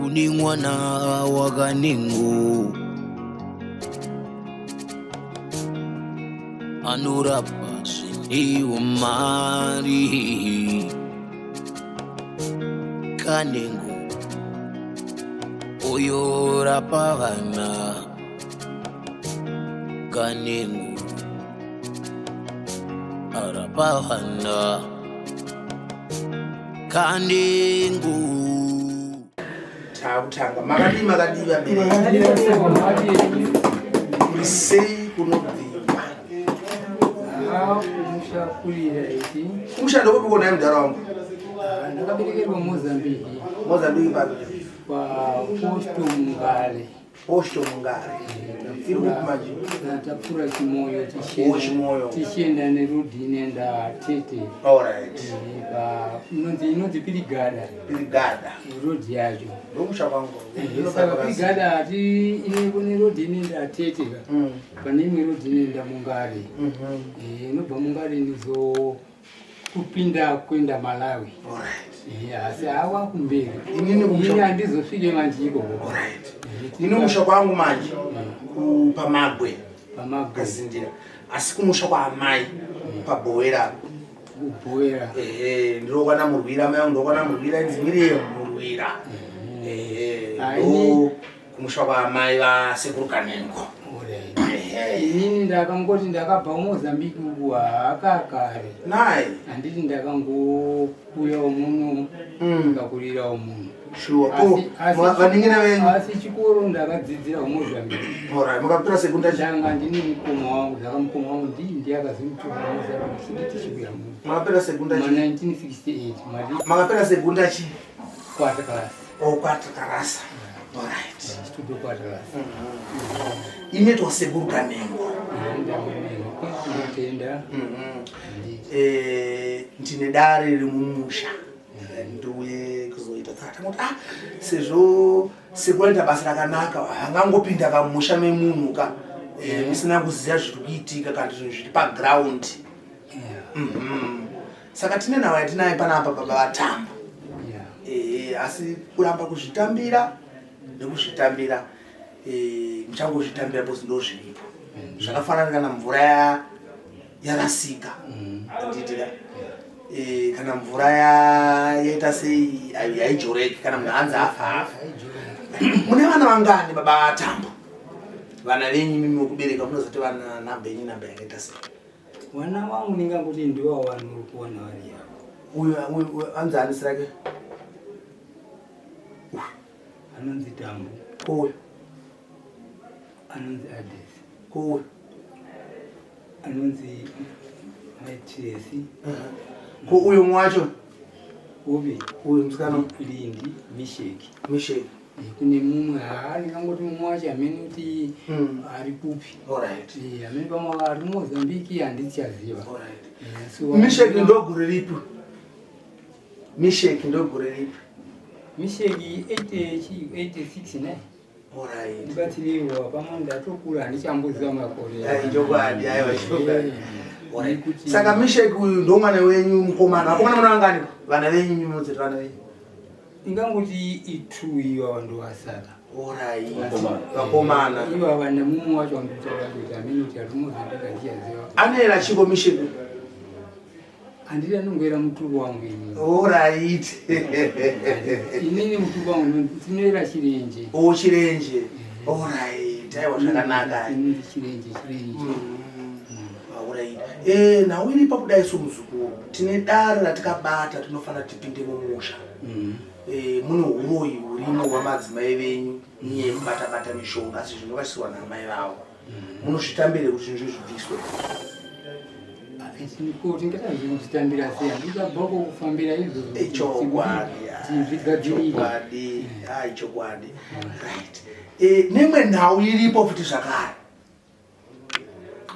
Kune mwana waKanengo anorapa zvine umari. Kanengo uyo rapa vana. Kanengo arapa vana. Kanengo. Takutanga makadii makadii vabereki kuri sei kunobviwa kumusha kurira ichi kumusha ndokupi kona mudhara wangu ndakaberekerwa Mozambique. Mozambique papi? Kwa Posto Mungare. Posto Mungare iri kupi manje? Tapfuura Chimoyo. Oh, Chimoyo. Tichienda neroad inoenda Tete. Inonzi Pirigada. Pirigada. Road yacho. Ndomusha kwangu. Saka Pirigada hati kune road inoenda Tete ka. Pane imwe road inoenda Mungare. Inobva Mungare inizo kupinda kuenda Malawi. Asi hawa kumberi. Inini kumusha- Ini handizosvike manje ikoko. Ini musha kwangu manje kuPamagwe. Pamagwe. Kazindira. Asi kumusha kwaamai paBhowera. Kubhowera. Ehe, ndinokwana Murwira, mai vangu ndokwana Murwira, inzi Miriam Murwira. Ehe, Ah, ndo kumusha kwaamai vasekuru Kanengo. Ehe. Inini ndakangoti ndakabva Mozambique uku hakakare. Nai. Handiti ndakangokuyawo muno, ndikakurirawo muno. Sure. Oh, vaning'ina venyu. Asi chikoro ndakadzidzira kuMozambique. Alright, makapera sekunda chi? Ndanga ndine mukoma wangu, saka mukoma wangu ndiye akazomutora Mozambique chidi tichiuya muno. Makapera sekunda Ma chi? 1968 mari Makapera sekunda chi? Quarta class. Oh, quarta karasa. Alright. Estudo quarta class. Inoitwa sekuru Kanengo. Ndinotenda. Ndine dare remumusha ndiuye kuzoita, saka tangoti ah, sezvo sekuru anoita basa rakanaka, angangopinda kamusha memunhu ka musina kuziva zviri kuitika kana zvinhu zviri paground. Saka tine nhau yatinayo panapa, baba vatamba. Asi kuramba kuzvitambira nekuzvitambira, muchangozvitambira because ndo zviripo. Zvakafanana kana mvura yarasika, handitika? Kana mvura yaita sei, haijoreki. Kana munhu hanzi afa, afa. Mune vana vangani, baba vatambo? Vana venyu mimi wekubereka munozoti vana namba yenyu, namba yakaita sei? Vana vangu ndingangoti ndiwa vanhu uri kuona vari avo. Uyu anzi anisi rake? Anonzi Tambu. Uyu? Anonzi Ades. Uyu? Anonzi Maitresi. Ko uyu mumwe wacho? Upi? Uyu musikana. Lindi Misheki. Misheki. Kune mumwe, haa, ndingangoti mumwe wacho hamene kuti ari kupi. Hamene, pamwe ari Mozambique, handichaziva. So Misheki ndogore ripi? Misheki ndogore ripi? Misheki 86 ne. Ndibatsireiwo, pamwe ndatokura, handichamboziva makore. Ai, chokwadi, aiwa, chokwadi. Alright. Saka Misheki uyu ndo mwana wenyu mukomana. Vakomana muna vangani? Vana venyu munozoti vana venyu? Ingangoti itu ivava ndovasara. Alright. Vakomana. Ivava nemumwe wacho wandikutaura kuti hamene kuti ari Mozambique, handichaziva. Anoera chiko Misheki? Handiti anongoera mutupo wangu ini. Inini mutupo wangu ndinoera Chirenje. Oh, Chirenje. Alright. Aiwa, zvakanaka. Inonzi Chirenje, Chirenje. Alright. Nhau iri pakudai somuzukuru, tine dare ratikabata, tinofanira tipinde mumusha. Mune uroyi hurimo hwamadzimai venyu, nyaya yekubata-bata mishonga, asi zvinovasirwa naamai vavo. Munozvitambire kuti zvinhu zvibviswe? Ko tingata zvinozvitambira sei? Handichabva kufambira izvozvo. Chokwadi. Zvigadzirire. Chokwadi, ai, chokwadi. Right. Nemwe nhau iripo futi zvakare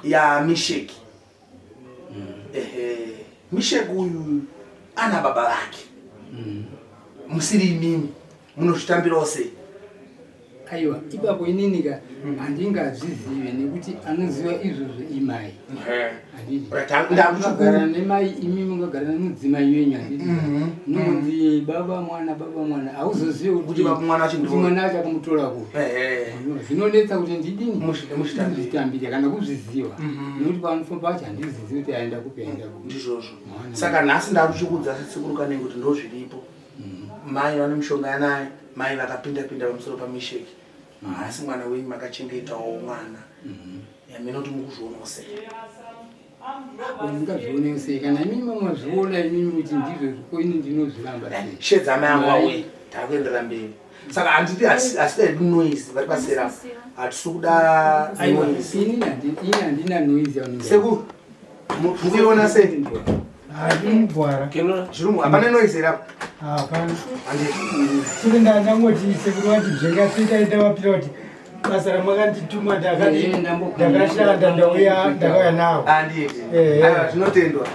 yaMisheki. Ehe, Misheki uyu ana baba vake musiri imimi, munozvitambirawo sei? Aiwa, ipapo ininika handingazvizive nekuti anoziva izvozvo imai. Handiti mungagara nemai imi mungagara nemudzimai wenyu handiti nonzi baba mwana baba mwana hauzozive Kuti baba mwana acho kuti mwana acho akamutora kupi. Zvinonetsa kuti ndidini Muzvitambire. kuzvitambira kana kuzviziva nekuti paanofamba pacho handizivi kuti aenda kupi aenda kupi. Ndizvozvo. Saka nhasi ndakuchikudza sekuru Kanengo kuti ndozviripo. Mai vane mishonga yanayo, mai vakapinda pinda pamusoro paMisheki. Nhasi mwana wenyu makachengetawo mwana. Yamene kuti mukuzvionawo sei? Mungazvionewo sei kana imimi mazviona imimi kuti ndizvo ko ini ndinozviramba sei? Shedza amai angu auye, takuenderera mberi. Saka handiti hatisi hedu noise vari pasera. Hatisi kuda Aiwa, noise. ini handina noise yaunenge. Sekuru, mukuiona sei? Handimugwara. Zvirungu, hapana noise here apa? Hapana. Handiti. Sure ndangoti sekuru vati zvengasitaita vapira kuti basa ramakandituma ndakashanda ndauya ndakauya nawo. Handiti. Eh. Aiwa, zvinotendwa.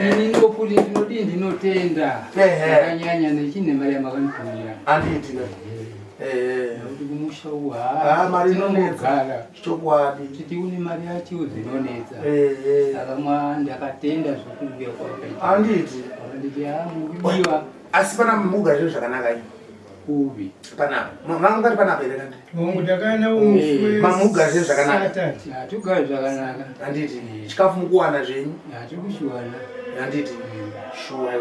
Ini ndokuti ndinodii ndinotenda Ehe. zvakanyanya nechine mari yamakanditumira. Handiti. Eh. Nekuti kumusha uku Ah, mari inonetsa. tinongogara Chokwadi. kuti tione mari yacho zvinonetsa. Eh. Saka ndakatenda zvekuuya kwakaita. Handiti. Vakanditi ha mukudiwa Asi pana mugara zvinhu zvakanaka ini. kupi. Panapa. Mangari panapa here kandi? Hongu ndakauya nawo musi we- Mamugara zvinhu zvakanaka. Saturday. Hatugari zvakanaka. Handiti. Chikafu mukuwana zvenyu. Hatiri kushiwana. Handiti. Shuwa.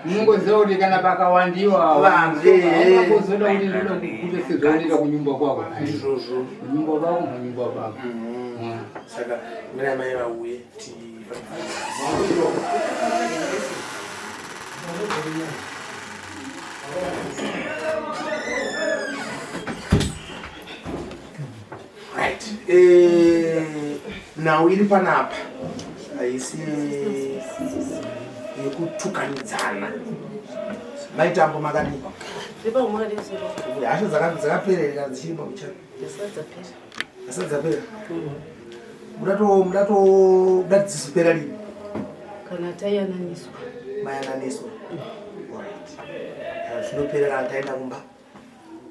Munongoziva kuti kana pakawandiwa Vanhu, eh. ungakozoda kuti ndoda kuguta sezvaunoita kunyumba kwako. Ndizvozvo. Kunyumba kwako munyumba kwako. Saka mina mai vauye ti Right. Nhau iri panapa haisi yekutukanidzana. Maitambo makadii? Hasha dzakaperera dzichiri pamuchana. Asati dzapera. Mudato muda dzizopera rini? Kana tayananiswa. Mayananiswa. Alright. Zvinopera kana taenda kumba.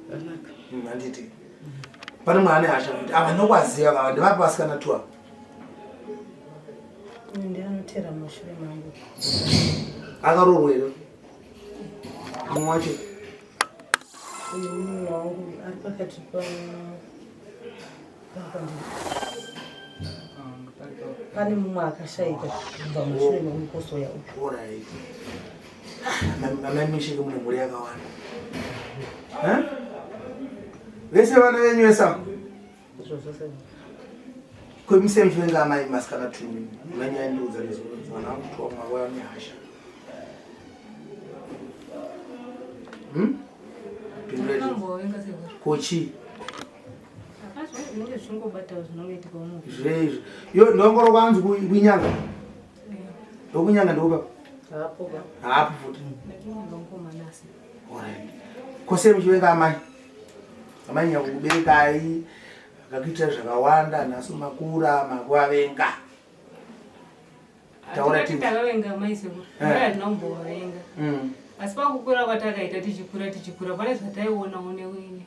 Zvakanaka. Handiti. Pane mwana ane hasha kuti ava ndokwaziva vava ndivapi vasikana tu ava. Ndianotera mushure mangu. Akaroorwa here? Mumwe wacho. Uyu mumwe wangu ari pakati pa pane mumwe akashaika kubva mushure memukosoya uyu. Alright. Amai Mishiki mune mhuri yakawanda. Eh? Vese vana venyu vese ava? Izvozvo sei? Kwemise muchivenga amai masikana tu manyaya ndiudza nezuro vana vakutuwa mwavo nehasha. Pindura chii? Ndakambovenga sekuru. Kochi Zvakazvo zvinenge zvichingobatawo zvinongoitika umu. zvezvo. Yo ndongoro kwanzi kuinyanga. Ndokunyanga ndokupa. Hapo ba. Hapo futi. Ndakunyanga mukomana asi. Alright. Kose muchivenga amai. Amai nyakuberekai akakuitira zvakawanda nhasi makura makuvavenga. Taura Hatingati timu. takavenga mai sekuru. Eh. Mai hatina kumbovavenga. Asi pakukura kwatakaita tichikura tichikura pane zvataiona une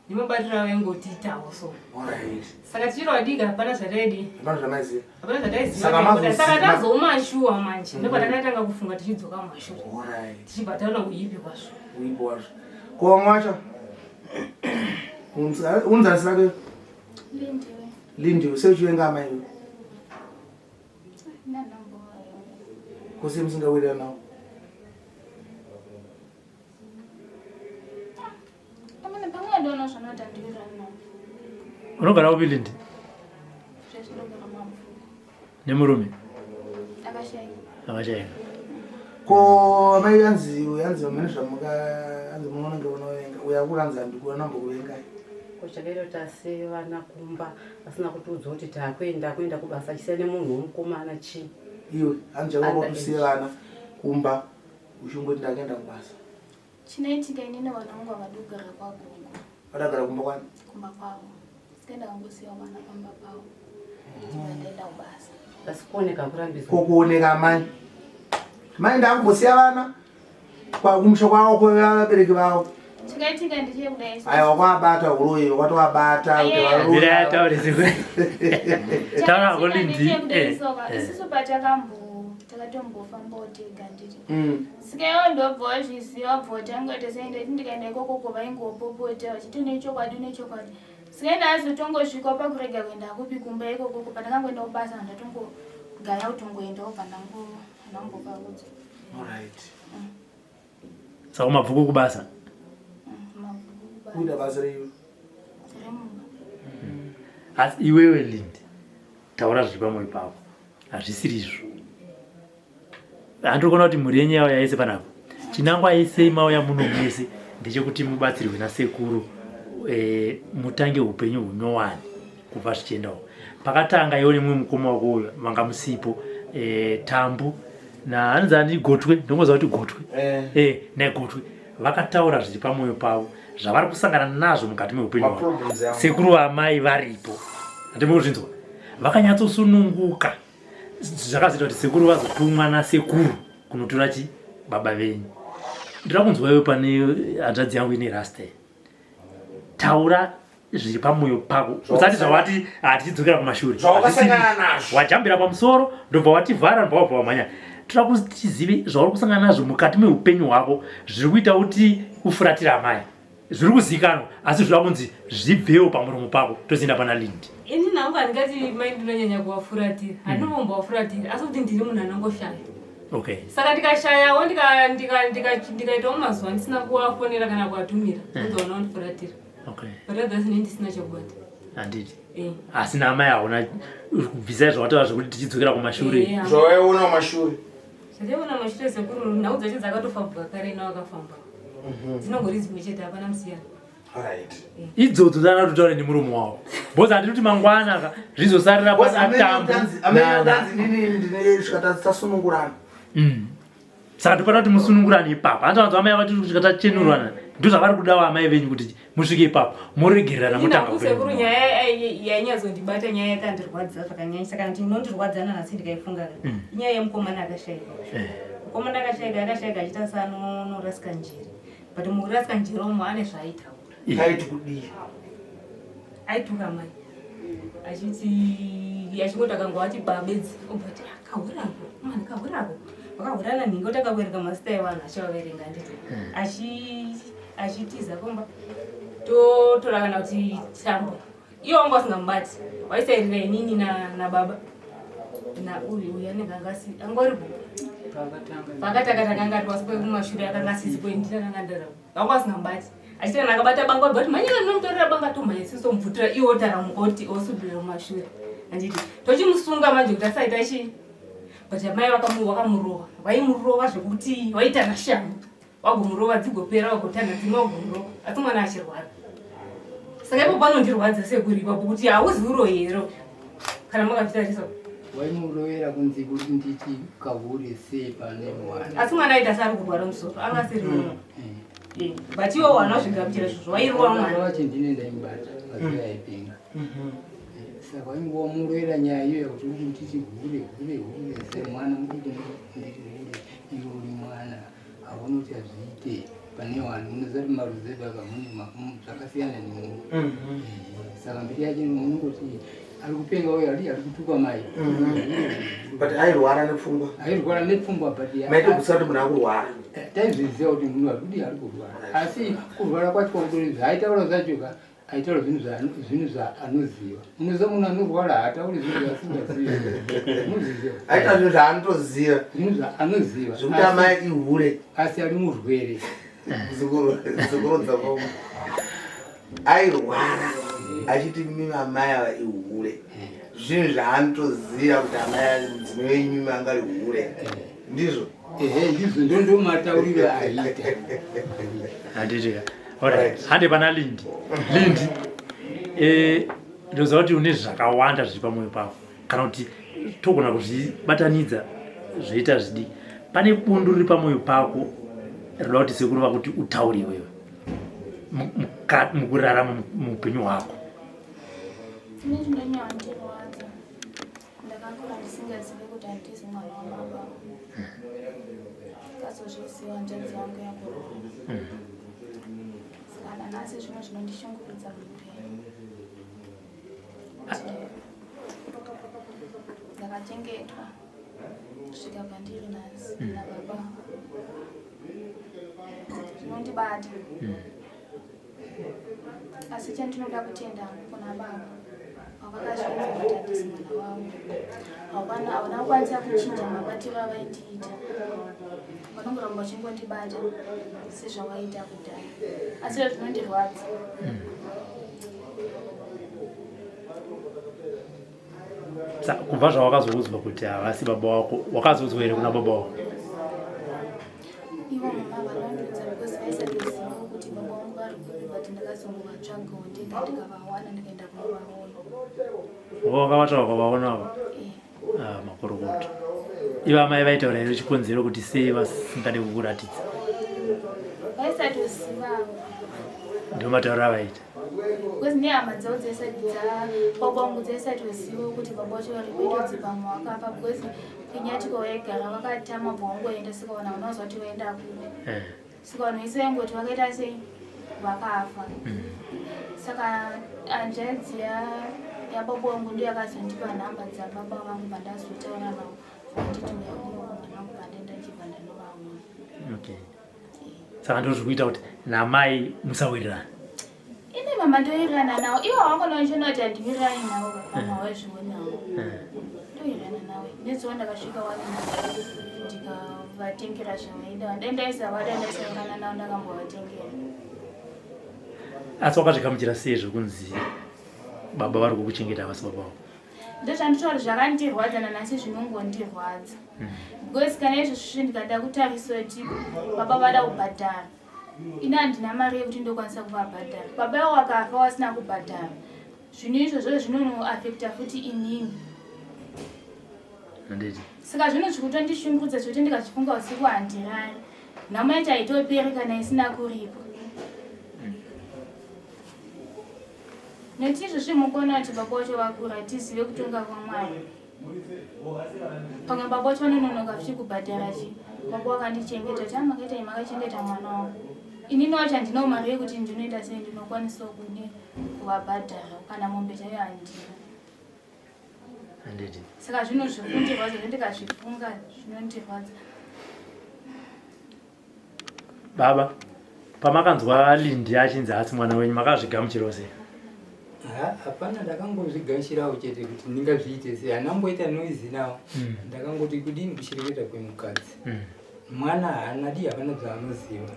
nemabatiro avaingotiitawo so. Alright. Saka tichiri vadiki hapana zvataidi. Hapana zvamaiziva. Hapana Saka zvataiziva. Saka tazomashuwa manje. Ndopatakatanga kufunga tichidzoka mumashure. Alright. Tichibva taona uipi kwazvo. Uipi wazvo. Ko vamwe wacho? Unzanisi rake Lindiwe. Lindiwe sei uchivenga amai iwe? Nanambovavenga. Ko sei musingawirirani navo? Amene pamwe ndoona zvanoita ndiwirirani navo. Unogara kupi Lindi? Zvezvinogara mamvuko. Nemurume Akashaika. akashaika. Ko amai yanzi yanzi vamene zvamuka yanzi munonenge unovenga uya kuranzi handikuona nambokuvengai. Ko chakaita kuti asiye vana kumba asina kutiudza kuti takuenda kuenda kubasa achisiya nemunhu wemukomana chii. Iwe hanzi chakanga Under kuti usiye vana kumba uchingoti ndakaenda kubasa. Chinoitika inini vana vangu havadi kugara kwagogo. Vadagara kumba kwani? Kumba kwavo. Saka ndakangosiya vana pamba pavo. Ndibva ndaenda kubasa. Asi kuoneka kurambidzwa. Ko kuoneka amai. Mai ndakumbosiya vana kumusha kwavo kwevabereki vavo. Chakaitika ndechekudai. Aiwa kwabata uroyi watovabata kuti Mira taure sekuru. Taura hako Lindi. Eh, eh. Isusu patakambo takatombofambawo tega nditi. Saka iwo ndobva wazviziva wabva watanga kuita sei ndati ndikaenda ikoko ko vaingopopota vachiti nechokwadi nechokwadi. Saka ndazotongosvika pakurega kuenda kupi kumba ikoko ko pandakangoenda kubasa ndatongogaya kutongoenda wobva ndango ndambovaudza. Alright. Saka mabvuku kubasa? Kuita basa reiwe. Asi iwewe Lindi, taura zviri pamwoyo pako. Hazvisiri izvo. Handiri kuona kuti mhuri yenyu yauya yese panapa. Chinangwa yese mauya muno mese ndechekuti mubatsirwe nasekuru e, mutange upenyu hunyowani kubva zvichiendawo. Pakatanga iwe nemumwe mukoma wako uyo manga musipo e, Tambu na hanzi ani Gotwe, ndongoziva kuti Gotwe eh. E, naGotwe vakataura zviri pamwoyo pavo zvavari kusangana nazvo mukati meupenyu hwavo. Sekuru vamai varipo, handimbo kuzvinzwa, vakanyatsosununguka zvakazoita kuti sekuru vazotumwa nasekuru kunotora chi baba venyu. Ndira kunzwa iwe pane hanzvadzi yangu ine rasta taura zviri pamwoyo pako usati zvawati hatichidzokera kumashure wajambira pamusoro ndobva wativhara ndobva wabva wamhanya toda kuti tizive zvauri kusangana nazvo mukati meupenyu hwako zviri kuita kuti ufuratire amai zviri kuzivikanwa asi zvinoda kunzi zvibvewo pamuromo pako tozoenda pana lindi ini nangu handingati mai ndinonyanya kuvafuratira handinombovafuratira asi kuti ndiri munhu anongoshaya okay saka ndikashayawo ndikaitawo mazuva ndisina kuvafonera kana kuvatumira onzoona vandifuratira okay but otherwise ini ndisina chekubata handiti eh. asi naamai hauna kubvisai zvawataura zvekuti tichidzokera kumashure eh, zvawaiona kumashure zvataiona kumashure sekuru nhau dzacho dzakatofambwa kare nawakafamba dzinongori dzimwe chete hapana musiyano idzodzo dzana totaura nemuromo wavo bcause handiri kuti mangwana ka zvizosarira panatambu tasunungurana mm. saka tofanira kuti musunungurane ipapo hanzi vanzi amai vati kusvika tachenurana ndozvavari kudawo amai venyu kuti musvike ipapo moregererana motanga sekuru nyaya yainyazondibata nyaya yakandirwadza zvakanyanyisa kana kuti inondirwadza nanhasi ndikaifunga mm. inyaya yemukomana akashaika eh. mukomana akashaika akashaika achiita seanonorasika njere but mukurasika njere umo ane zvaaitaura aiti kudii aituka mai achiti achingoti akangova ati babedzi obva ati ah, kahurako mani kahurako vakahurana nhingi oti akaverenga mazita evanhu achivaverenga nditi hmm. achitiza kumba totora kana kuti tambo iye wanga usingamubati waisairira inini nababa na uyu uyu anenge angasi angoripo pakatanga takanga ari pasi pekumashure akanga asisipo ini ndakanga ndaramo vanga vasingamubati achiti kana akabata banga obva kuti mhanyira ndinomutorera banga tomhanya sisi tomubvutira iye otaramuka oti osudurira mumashure anditi tochimusunga manje kuti asaita chii but amai vakamurova vaimurova zvekuti vaitana shangu wagomurova dzigopera wagotanha dzimwe wagomurova asi mwana achirwara saka ipo panondirwadza sekuri ipapo kuti hauzi uroyi here kana makazvitarisa waimurovera kunzi kuti nditi kahure sei pane mwana asi mwana aita seari kurwara musoro anga asiri munhu mm. eh, but iwo wana zvigamuchira izvozvo wairowa mwana wacho ndine ndaimubata mazuva aipenga mm-hmm. eh, saka waingomurovera nyaya iyoyo kuti uri kunditi hure hure hure semwana mudiki nditi hure iwe uri mwana Hauna kuti hazviite pane vanhu munoziva kuti maruzevha aka mune zvakasiyana nemuno mhm. saka mbiri yacho munongoti ari kupenga uyo ari ari kutuka mai mhm. but airwara nepfungwa airwara nepfungwa but maitogutsa kuti munhu akurwara eh, taizviziva kuti munhu ari ari kurwara asi kurwara kwacho kwakutori zvaaitaura zvacho ka Aitaura zvinhu zvinhu zvaanoziva. Unoziva munhu anorwara haatauri zvinhu zvaasingazivi. Unozviziva? Aitaura zvinhu zvaanotoziva. Zvinhu zvaanoziva. Zvekuti amai ihure. Asi ari murwere. Zukuru zukuru dzakoma. Airwara achiti mimi amai ava ihure. Zvinhu zvaanotoziva kuti amai mudzimai wenyu mimi anga ari hure. Ndizvo? Ehe ndizvo ndondomatauriro aiita. Handiti ka. Alright. Hande pana Lindi. Lindi. Eh ndoziva kuti une zvakawanda zviri pamwoyo pako. Kana kuti togona kuzvibatanidza zvoita zvidiki. Pane bundu riri pamwoyo pako rinoda kuti sekuru vakuti utaure iwewe. Mukurarama muupenyu hwako. Ini chinonyandirwadza. Ndakakura ndisingazive kuti handizi mwana wababa. Ndakazozviziva hanzvadzi yangu yakurwara. Nanhasi zvinhu zvinondishungurudza muupenyu. Kuti ndakachengetwa kusvika pandiri nhasi nababa. Zvinondibata. Asi chandinoda kutenda hangu kuna baba vakazviedza kuti handisi mwana wavo. Havana havana kukwanisa kuchinja mabatiro avaindiita. Vanongoramba vachingondibata sezvavaiita kudhaya. Asi izvo zvinondirwadza. Kubva zvawakazoudzwa kuti havasi baba wako, wakazoudzwa here kuna baba wako? Ivo mama vanondiudza because vaisatozivawo kuti baba vangu vari kupi but ndakazongovatsvagawo ndega ndikavawana ndikaenda kunovaona. Wakavatsvaga ukavaona ava? Eh. Ah, makorokoto. Ivo amai vaitaura here chikonzero kuti sei vasingade kukuratidza? Vaisatozivawo. Ndiwo matauro avaita. Because nehama dzavo dzaisati dzababa vangu dzaisatoziva kuti baba vacho vari kuitodzi pamwe vakafa because kunyatiko vaigara vakatama bva wangoenda saka vanhu havana kuziva kuti vaenda kupi. Saka vanhu vese vaingoti vakaita sei vakafa. Saka hanzvadzi yababa vangu ndiyo yakazondipa nhamba dzababa vangu pandazotaura navo vanditi uya kuno mwana wangu pandaenda ndichibva ndanovaona. Okay. Saka ndozviri kuita kuti namai musawirirana. Ine mama ndowirirana nawo iwo wangonochona kuti handiwirirani nawo mama waizvionawo. Ndowirirana nawo. Nezuva ndakasvika wani ndikavatengera zvavaida. Dai ndaisavada ndaisawirirana nawo ndakambovatengera. Asi wakazvigamuchira sei zvekunzi baba vari kukuchengeta havasi baba vako? Ndozvanditaura zvakandirwadza nanhasi zvinongondirwadza. Because kana izvozvi ndikada kutarisa kuti baba vada kubhadhara. Ini handina mari yekuti ndokwanisa kuvabhadhara. Baba ivo vakafa vasina kubhadhara. Zvinhu izvozvo zvinonoafekta futi inini. Handiti. Saka zvinhu zviri kutondishungurudza zvekuti ndikazvifunga usiku handirari. Nhamo yacho haitoperi kana isina kuripwa. Nekuti izvozvi mukuona kuti baba vacho vakura tizive kutonga kwaMwari. Pamwe baba vacho vanononoka futi kubhadhara chi. Baba vakandichengeta kuti makaita iyi makachengeta mwana wangu. Inini wacho handinawo mari yekuti ndinoita sei ndinokwanisawo kune kuvabhadhara kana mombe chaiyo handina. Handiti. Saka zvinhu zviri kundirwadza zvekuti ndikazvifunga zvinondirwadza. Baba, pamakanzwa Lindi achinzi haasi mwana wenyu makazvigamuchirawo sei? Hapana, ndakangozvigashirawo chete kuti ndingazviite sei. Handina kumboita noise nawo. Ndakangoti kudini kushereketa kwemukadzi. Mwana haana dii, hapana zvaanoziva.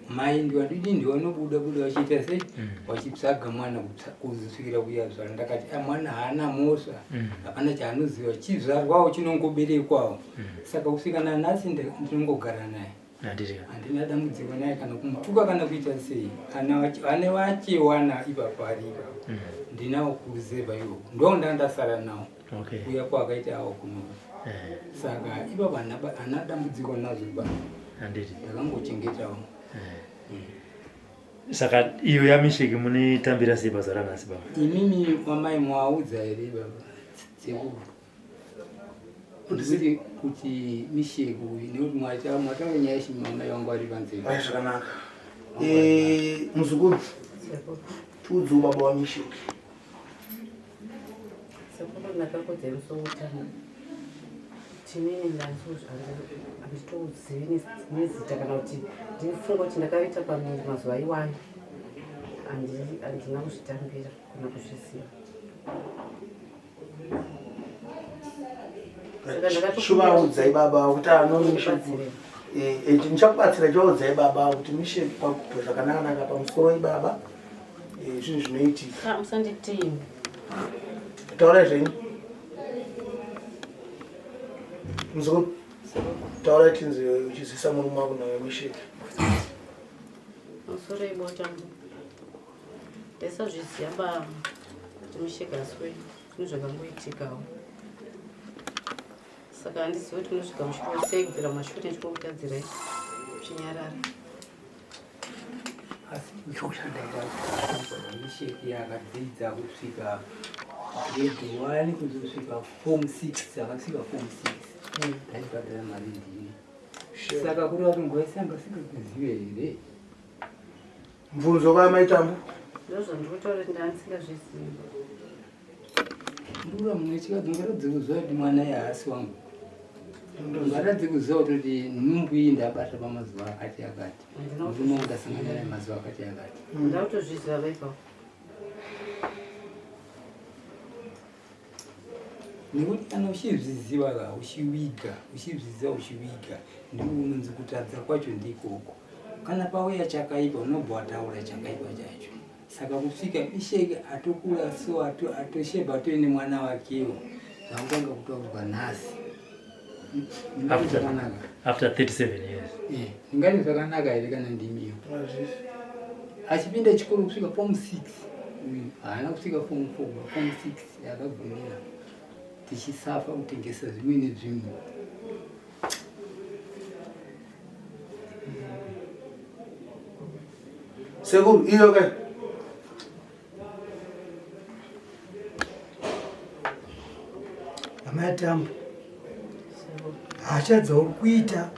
Mai ndiwadidi ndiwanobuda buda vachiita sei vachitsvaga mwana kuzosvikira kuyazvara. Ndakati mwana haana mhosva, hapana chaanoziva, chizvarwawo chinongoberekwawo. Saka kusvika nanhasi ndinongogara naye. Handina dambudziko naye kana kumutuka kana kuita sei. Ane vachewana ipapo ari ipapo. Ndinawo kuruzevha ikoko. Ndo ndandasara nawo. Kuya kwakaita awo kuno. Saka ipapo handina dambudziko nazvo ba. Ndakangochengetawo. Saka iyo yaMisheki munitambira sei pazuva ranhasi baba? Imimi wamai mwaudza here baba? Sekuru. Kuti kuti Misheki uyu nekuti mwataura nyaya yechimama vangu vari panze. Ai zvakanaka. Muzukuru. Tiudzewo baba waMisheki. Sekuru ndakakodza musoro Tinini handitouzivi nezita kana kuti ndinofunga kuti ndakaita pamiri mazuva iwayo. Handina kuzvitambira kana kuzviziva. Chivaudzai baba kuti anomishe. Ndichakubatsira, chivaudzai baba kuti mishe zvakanaka pamusoro ibaba. Zvinhu zvinoitika. Musanditime. Taurai zvenyu. Muzukuru. Taurai tinzi uchizisa murume wako nawe mishe. Musoro ibota. Ndisazviziva baba kuti misheka aswe zvinhu zvakangoitikawo. Saka handizivi kuti unosvika mushure sei kubvira mumashure ndichikokutadzirai chinyarara. Asi kushanda misheki yakadzidza kusvika grade 1 kuzosvika form 6 akasvika form 6 ndaibhadhara mari ndini. Saka kureva kuti nguva yese anga asingakuzive here? Mubvunzo kwa mai Tambu. Ndozvandikutaura kuti ndandisingazvizivi. Ndura mune chikadzi ungaratidze kuziva kuti mwana iye haasi wangu. Ungaratidze kuziva kutoti nhumbu iyi ndabata pamazuva akati akati. Murume wangu ndasangana naye mazuva akati akati. Ndakutozviziva vaipa. Nekuti kana uchizviziva ka uchiviga, uchizviziva uchiviga ndiko kunonzi kutadza kwacho ndikoko. Kana pauya chakaipa unobva wataura chakaipa chacho. Saka kusvika Misheki atokura so atosheba atoine mwana wakewo zvakutanga kutaurwa nhasi. Ndingati zvakanaka. After 37 years. Eh, ndingati zvakanaka here kana ndimiyo. Achipinda chikoro kusvika form 6. Uyu haana kusvika form 4, form 6 yakagumira tichisafa kutengesa zvimwe nezvimwe. Sekuru, iyo kai. Amai Tambu, hasha dzauri kuita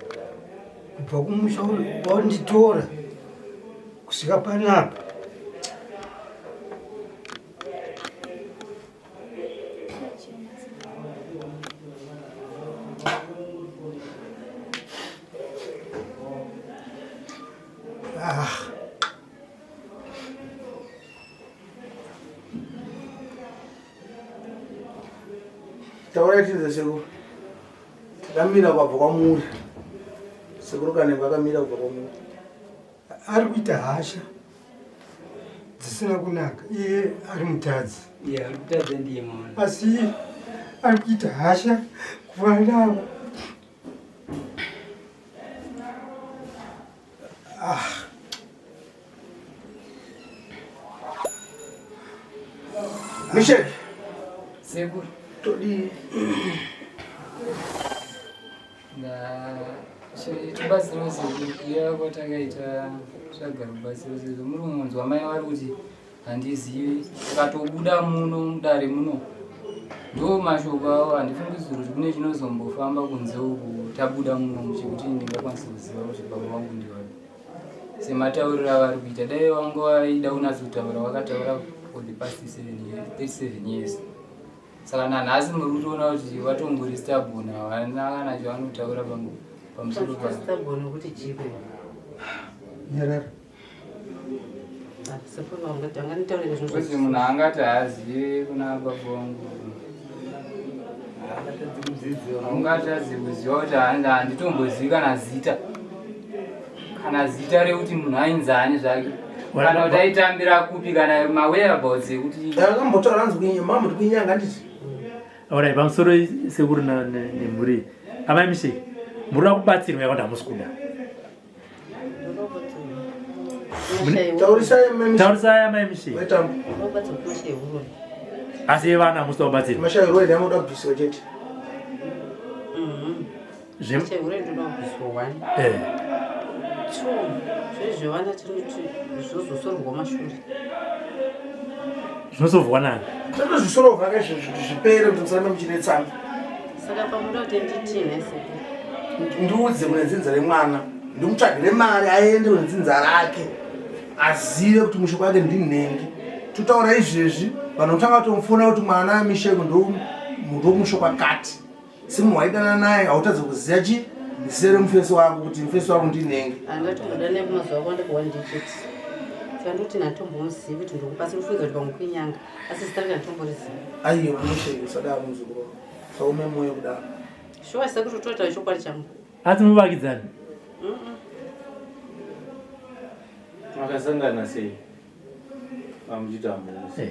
kubva kumusha waunditora kusvika panapa Ah. Taurai tinze sekuru. Takamira kwabva kwamuri. Sekuru Kanengo akamira kubva kwamuri. Ari kuita hasha dzisina kunaka iye ari mutadzi. Iye ari kutadza ndiye mwana. Asi ari kuita hasha kuvana ava. Ah. Mishek. Sekuru. Todii? Tibatsiro sekuru kuya kwatakaita tsvaga rubatsiro sezvo muri kumunzwa mai vari kuti handizivi tikatobuda muno mudare muno ndo mashoko avo handifungidziri kuti kune chinozombofamba kunze uku tabuda muno chekuti ndingakwanisa kuziva kuti baba vangu ndivapi sematauriro avari kuita dai vanga vaida kunatsotaura vakataura for the past 37 years saka nanhasi muri kutoona kuti vatongori stubborn havana kana chavanotaura pamusoro pa stubborn kuti chipe nyarara Kuti munhu angati haazive kuna baba vangu ungatadze kuziva kuti handitombozivi kana zita kana zita rekuti munhu ainzani zvake kana kuti aitambira kupi kana mawhereabouts ekuti akambotaura anzi mambo tikuinyanga handiti Alright, pamusoro sekuru nemhuri amai mishe muri kuda kubatsirwa yakuti hamusi kuda Taurisai amai Mishi. Asi vana hamusi kubatsira. Mashaya road anoda kubviswa chete. Zvehure ndoda kubviswa one. Eh. Two, zvezvevana tinoti zvozosorwa mashure. Zvinosorwa nani? Zvinozvisorwa ka zvipere kuti musarambe muchinetsana. Saka pamuda kuti nditi nhese. Ndiudze kune dzinza remwana. Ndimutsvagire mari aende kune dzinza rake. Azive kuti mushoko wake ndinhengi. Totaura izvezvi vanhu votanga kutomufona kuti mwana misheko ndomushoko akati. Semunhu waidana naye hautadze kuziva chi zita remufesi wako kuti mufesi wako ndinenge. Andatomboda naye kumazuva akawanda kuone ndichiti. Saka ndoti ndatombomuzivi kuti ndokupasi kufunza kuti pamwe kuinyanga asi zita rake ndatomboriziva. Aiwa misheko usadaro muzukuru wangu. Saume moyo kudaro. Shuwa sekuru totaura chokwadi changu. Asi muvakidzani? Makasangana sei? Eh,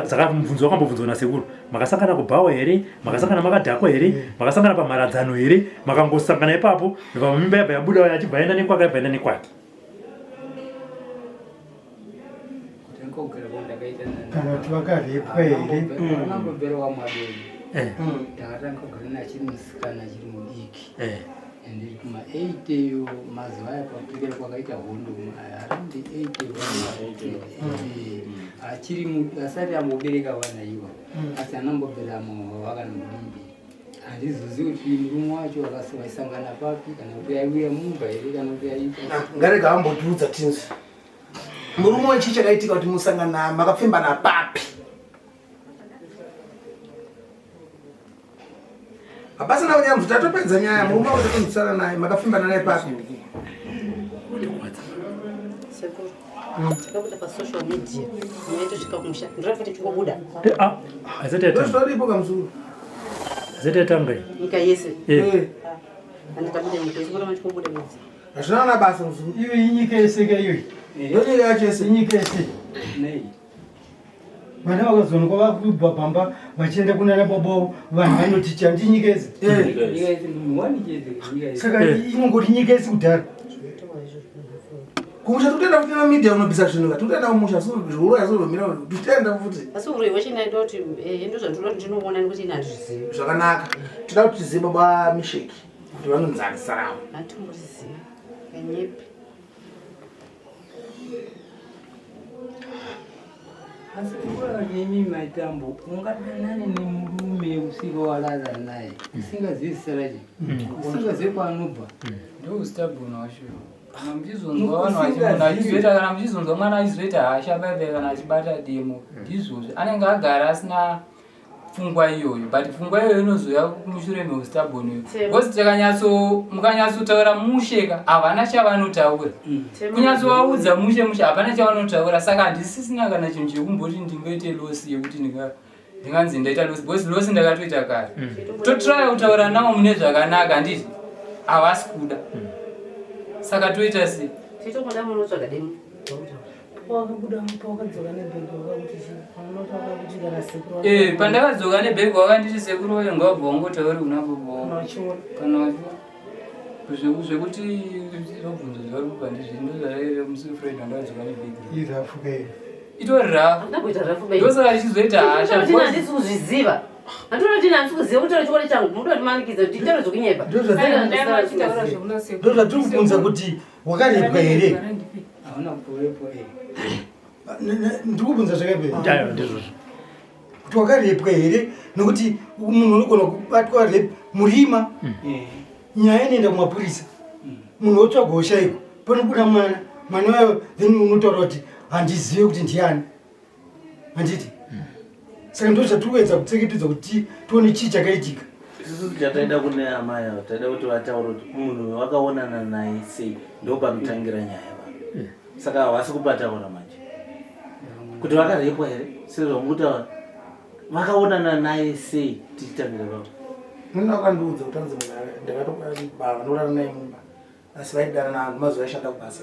saka mubvunzo wakambobvunzwa nasekuru makasangana kubhawa here makasangana makadhakwa here mm. makasangana pamharadzano here makangosangana ipapo ndobva mimba yabva yabuda achibva aenda nekwake yabva aenda nekwake kana kuti vakarepwa here eh. ndakatanga kugara nachiri musikana achiri mudiki eh. Ndiri kuma 8 iyo mazuva aya kwapikira kwakaita hondo around 8 achiri asati ambobereka vana iwa mm. asi anambobereka mumwe vakanamudimbi handizozivi kuti murume wacho vaisangana papi kana kuti aiuya mumba here kana kuti aiita ngarega ambotiudza tinzi. Murume wechii chakaitika kuti musangana makapfimbana papi? Hapasina kunyaya mvuta tatopedza nyaya murume wako tatonzwisana naye makapfimbana naye papi? Sekuru. Takabuda pa social media. Nyaya tosvika kumusha. Ndinoda kuti tingobuda. Eh, ah, haisati yatanga. Ndozvaripo kamuzukuru. Haisati yatanga iyi. Nyika yese. Eh. Eh. Andikabuda nyika yese kuramba ndichingobuda midzi. Hazvina kana basa muzukuru. Iyo inyika yese ka iyoyi. Ndonyika yacho yese. Inyika yese. Nei? Vana vakazoonekwa vakubva pamba vachienda kunana baba wavo vanhu vanoti chandi nyika yese. Eh. Nyika yese munhu wani chete nyika yese. Saka inongoti nyika yese kudhara. Kumusha tikutenda futi na media unobvisa zvinhu ka tikutenda kumusha zviuroya zozomira tikutenda futi. Asi uroyi wacho ndaida kuti eh ndozvandinoda kuti ndinoona nekuti ini handizvizivi. Zvakanaka. Tinoda kuti tizive baba Misheki kuti vanonzani saravo. Hatimborizivi. Kanyepi. Asi nemi maitambo ungadanane nemurume usika walala naye usingazivi zita rache usingazivi kwaanobva ndoustabhona wacho kana muchizonzwa vanhu vachimunhu achizoita kana muchizonzwa mwana achizoita hasha baibai kana achibata demo ndizvozvo anenge agara asina pfungwa iyoyo but pfungwa iyoyo inozouya mushure meustabon iyoyo because tikanyatso mukanyatsotaura mushe ka havana chavanotaura mm. kunyatsovaudza mushe mushe hapana chavanotaura saka handisisina kana chinhu chekumboti ndingoite losi yekuti ndinganzi ndaita losi because losi ndakatoita kare mm. totraya kutaura navo mune zvakanaka handiti havasi kuda mm. saka toita sei Eh, pandakadzoka nebhegi wakanditi sekuru wayo ngawabva wangotauri kuna baba kana wachiona zvekuti zvobvunzo zvauri kubva ndizvi ndozvaraire musi wefriday wandakadzoka nebhegi irafu ke itori rafu ndosaka ndichizoita hasha handisi kuzviziva handinoda kuti handisi kuziva kutaura chokwadi changu munoda kundimanikidza kuti nditaure zvokunyepa ndozvatiri kubvunza kuti wakarepwa here hauna kurepwa here ndiri kubvunza zvakapera ndizvozvo kuti wakarepwa here nokuti munhu unogona kubatwa rep murima mm. nyaya inoenda kumapurisa mm. munhu wotsvaga ushaiko panobuda mwana mwana wayo then unotaura kuti handizive kuti ndiani handiti saka ndo zvatiri kuedza kutseketedza kuti tione chii chakaitika isusu chataida kune amai avo taida kuti vataure kuti munhu wakaonana naye sei ndo panotangira nyaya vanhu hmm. saka havasi kupataura manje kuti vakarepwa here sezvamukutaura vakaonana naye sei tichitangira vavo nini vakandiudza kuti anzi ndakatovanorara naye mumba asi vaidanana hangu mazuva aishanda kubasa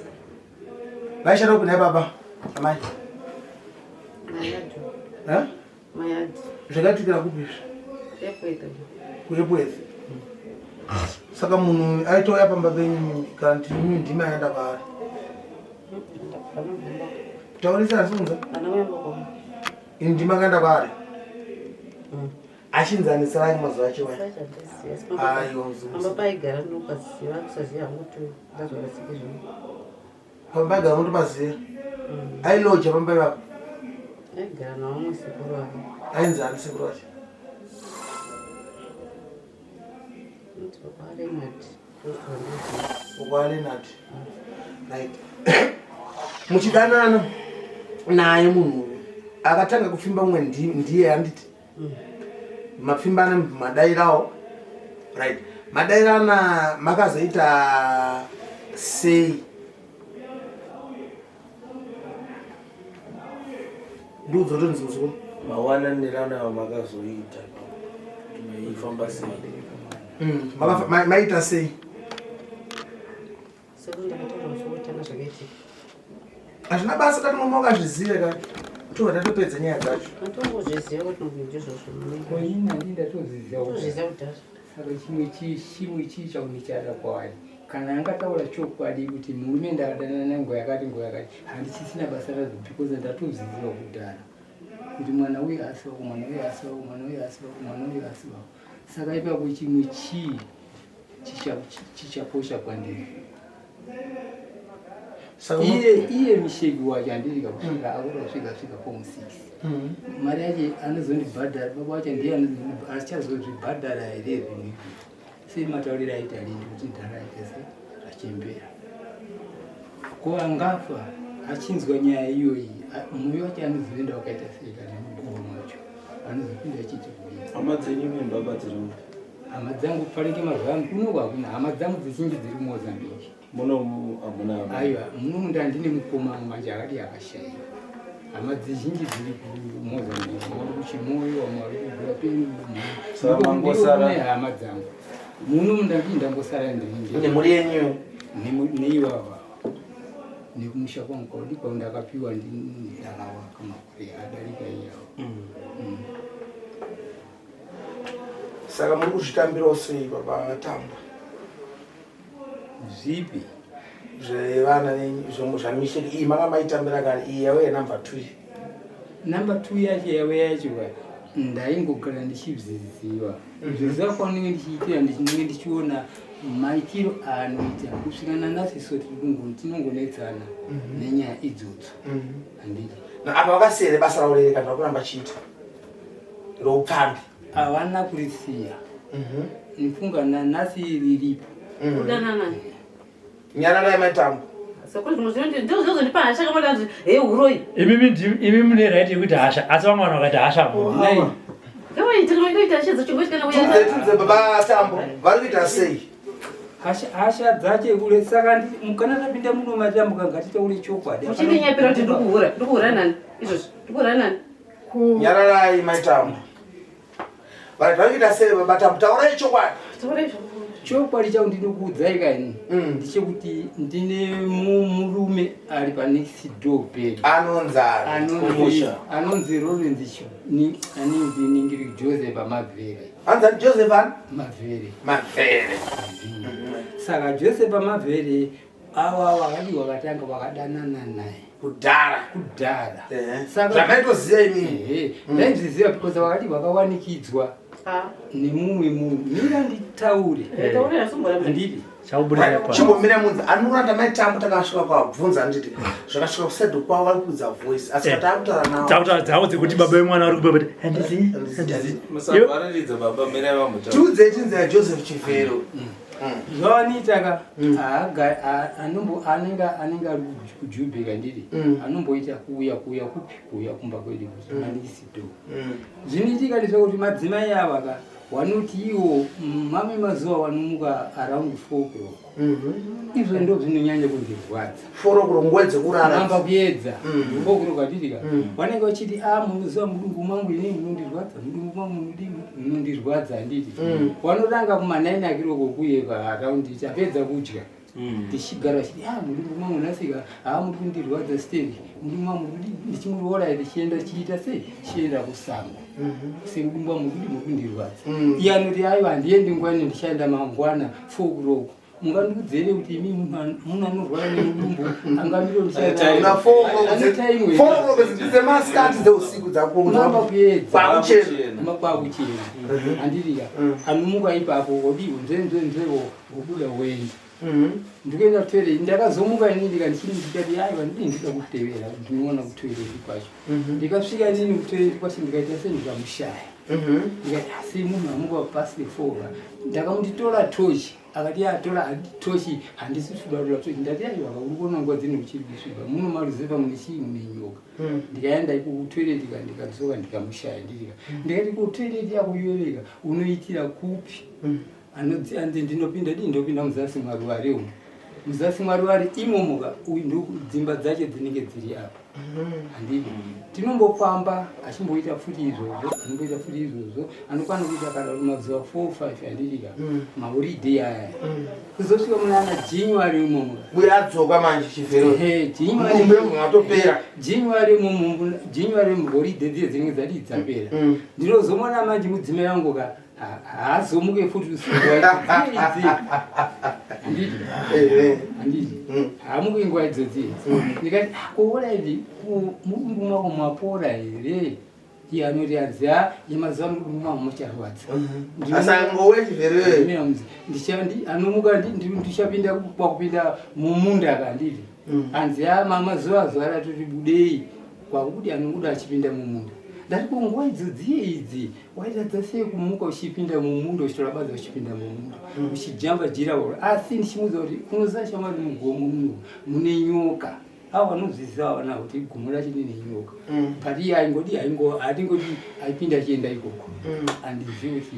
vaishanda kupi nhai baba amai zvakaitikira kupi izvi kuepworth saka munhu aitouya pamba penyu kana kuti imi ndimi aenda kwaari taurisa asiunza ini ndimi akaenda kwaari achinzanitsirai mazuva acho aiwa pamba paigara ndinopaziva kusaziva hangu kuti ndazvakasike zvino pamba paigara unotopaziva mm. ailoja pamba ipapo aigara navamwe sekuru avo ainzi ani sekuru vacho okwalenard right muchidanana naye munhu uyu akatanga kupfimba mumwe ndiye handiti mapfimbana madairawo right madairana makazoita sei ndiudzo tonzi muzukuru mawananirana makazoita maifamba sei mm, maita sei Sekuru ndakataura musi wekutanga zvakaitika. Hazvina basa tati mama wakazvizive ka. Tobva tatopedza nyaya dzacho. Matongozviziva kuti munhu ndizvozvo. Ko ini nandi ndatozviziva. Tozviziva kudhara. Saka chimwe chii chimwe chii chaunichada kwaari kana angataura chokwadi kuti murume ndakadanana naye nguva yakati nguva yakati handichisina basa razvo because ndatozviziva kudhara kuti mwana uyu asi wako mwana uyu asi wako mwana uyu asi wako mwana uyu asi wako saka ipapo chimwe chii chichakosha kwandiri iye iye misheki wacho handiri kakusvika akura kusvika svika form six mm. mari yacho anozondibhadhara baba wacho ndiye achazozvibhadhara here zvinhu izvi sei matauriro aita lindi kuti ndhara aite se zvachembera ko angafa Achinzwa nyaya iyoyi, moyo wacho anozoenda wakaita sei kana muguva macho anozopinda achiti kudii? Hama dzenyu nembaba dziri kupi? Hama dzangu fanike mazuva ano kuno hakuna hama dzangu dzizhinji dziri kuMozambique. Muno hamuna hama? Aiwa, muno ndandine mukoma wangu manje akati akashaiwa. Hama dzizhinji dziri kuMozambique, vamwe vari kuChimoio, vamwe vari kuGurapeni. Saka mangosara hama dzangu. Muno ndandii ndangosara ndiri. Nemhuri yenyu? Neivava. Nekumusha kwangu kwaudi kwandakapiwa ndakawaka makore adarika iyawo. Saka muri kuzvitambirawo sei baba Tamba? Zvipi? Zvevana venyu zvamisheki iyi manga maitambira kare iyi yave yenumber 2. Number 2 yacho yave yacho ka ndaingogara ndichizviziva. Zviziva kwaunenge ndichiitira ndichinenge ndichiona maitiro aanoita kusvika nanhasi so tiri kungo tinongonetsana nenyaya idzodzo. Handiti. Na apa vakasiya here basa ravo rere kana vakuramba chiita roupfambi? Havana kurisiya. Ndifunga nanhasi riripo. Kudanana. Nyararai maitambo. Saka zvimwe zvinoti ndizvo zvinozondipa hasha kama tanzi he huroyi. Imimi imi mune right yekuti hasha asi vamwe vanhu vakaita hasha hamudi. Tudze baba Tambo vari kuita sei? Hasha hasha dzache kule saka mukana tapinda muno matambo ngatitaure chokwadi. Muchindinyepera kuti ndikuhura, ndikuhura nani? Izvozvo, ndikuhura nani? Nyararai maitambo. Vanhu vari kuita sei baba Tambo? Taurai chokwadi. Taurai zvamunoda. Chokwadi changu ndinokuudzai kaini ndechekuti ndine murume ari panext door pedu. Anonzani? Anonzi anonzi Lawrence anonzi ningiri Joseph Mavhere. Anonzi Joseph ani? Mavhere. Mavhere. Saka Joseph Mavhere ava vakadi vakatanga vakadanana naye kudhara kudhara. Zvakaitoziva imini. Ndaizviziva because vakati vakawanikidzwa nemumwe munhu. Mira nditaure. Handiti. Chimbomira munzi anoranda maitambo takasvika kwabvunza nditi zvakasvika kusaid kwavo vari kuudza voice asi taakutaura navo Takutaura dzavo dzekuti baba vemwana vari kupa kuti handizi handizi. Musavhariridza baba mirai vambotaura. Tiudzei chinzi yaJoseph Chivhero. Zvavanoita ka anombo anenge anenge ari kuJubeka ndiri anomboita kuuya kuuya kupi kuuya kumba kwedu manikisi do. Zvinoitika ndezvekuti madzimai ava ka wanoti iwo mamwe mazuva wanomuka around 4 o'clock. Izvo ndo zvinonyanya kundirwadza. 4 o'clock nguva dzekurara. Mamba kuedza. 4 o'clock handiti ka. Vanenge vachiti a munoziva mudumbu mangu ini munondirwadza mudumbu mangu munondirwadza handiti. Vanotanga kuma 9 o'clock kuyeka around tapedza kudya. Tichigara vachiti a mudumbu mangu nhasika haa muri kundirwadza steri mudumbu mangu ndichimuroora tichienda tichiita sei tichienda kusango. Semudumbu wangu muri kundirwadza. Iye anoti aiwa handiendi nguva ino ndichaenda mangwana 4 o'clock. Mungandiudzere kuti imi munhu anorwara nemudumbu Una 4 o'clock dzemasikati dzeusiku dzakumamba kuedza kwakuchena. Kwakuchena. Handiti ka anomuka ipapo wodiwo nzenzenzwewo wobuda woenda. Ndikuenda kutoilet ndakazomuka inini ndikandichinzi ndikati aiwa ndini ndida kutevera ndinoona kutoilet kwacho. Ndikasvika inini kutoilet kwacho ndikaita sendikamushaya. Ndikati asi munhu amuka past 4 ndakamuti tora tochi akati atora tochi handisi kusviba tora tochi ndati aiwa uri kuona nguva dzino uchiri kusviba muno maruzevha mune chii mune nyoka. Ndikaenda kutoilet ndikadzoka ndikamushaya ndirika ndikati kutoilet yako iweweka unoitira kupi? Anonzi anzi ndinopinda dii ndopinda muzasi mwaruware umu muzasi mwaruware imomoka uyu ndo dzimba dzacho dzinenge dziri apa handidi tinombofamba achimboita futi izvozvo anomboita futi izvozvo anokwana kuita kana mazuva 4 5 handidika mahoridhei aya kuzosvika muna ana January imomo Uye adzoka manje Chivhero. January atopera. January imomo January holiday dziye dzinenge dzadii dzapera. Ndinozomona manje mudzimai wangu ka haazomuke futi usiku waidzi. Handiti? Handiti? Haamuki nguva idzodzi. Ndikati kuora ivi mudumbu mako mwapora here? Iye anoti anzi ha yemazuva ano mudumbu mangu mucharwadza. Asangowe Chivhero. Anomuka ndichapinda kwakupinda mumunda ka handiti? Anzi ha mamazuva zuva ratoti budei kwakubuda anobuda achipinda mumunda. Ndati ko nguva idzodzi idzi waitadza sei kumuka uchipinda mumunda uchitora badza uchipinda mumunda uchijamba jira oro asi ndichimuudza kuti unoziva shamwari mugomo muno mune nyoka. Avo vanozviziva vana kuti gumo racho rine nyoka. But iye aingodi aingo hatingoti aipinda achienda ikoko. Handizivi kuti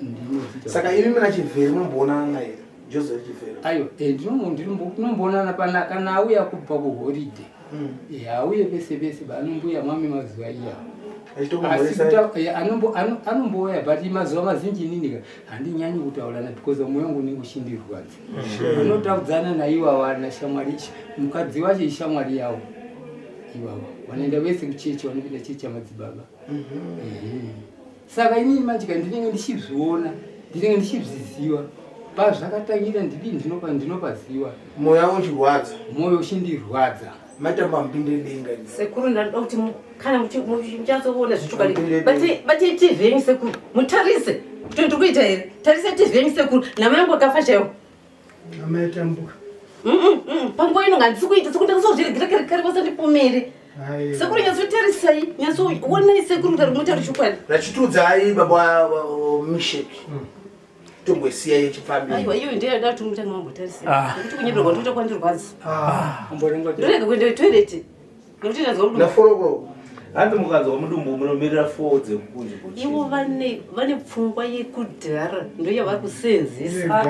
ndinozviita. Saka imi muna Chivheri munomboonana naye Joseph Chivheri? Aiwa, ndinomboonana pana kana auya kubva kuholiday. Auye pese pese anombuya mami mazuva iya. Asi anombouya but mazuva mazinji inini ka handinyanyi kutaurana because mwoyo wangu unenge uchindirwadza. Anotaudzana naiwawa nashamwari mukadzi wacho ishamwari yawo iwawa vanoenda vese kuchechi vanopinda chechi yamadzibaba. Saka inini manje ka ndinenge ndichizviona ndinenge ndichizviziva pazvakatangira ndidii ndinopaziva. Mwoyo wangu uchirwadza. Mwoyo uchindirwadza. Maitamba mupinde denga imi. Sekuru ndanoda kuti kana muchatsoona zvechokwadi batai tv yenyu sekuru mutarise kuti ndiri kuita here tarisai tv yenyu sekuru nama yangu akafa chaiwo Amaitambuka. Panguva ino handisi kuita sekuru ndakazozviregira kare kare vasandipomere. Sekuru nyatsotarisai nyatsoonai sekuru mutari mutauri chokwadi. Rachitudzai baba Mishek. Tomboisiya yechipfambi. Aiwa iyo ndiyo yada kuti mutange mambotarisa. Nekuti kunyeberwa ndokuita kwandirwadza. Ndorega kuenda kutoilet. Nekuti ndanzwa mudumbu. Naforokoro. Hanzi mukanzwa mudumbu munomirira foo dzekukunze kuchii. Ivo vane vane pfungwa yekudhara ndoyavari kuseenzesa.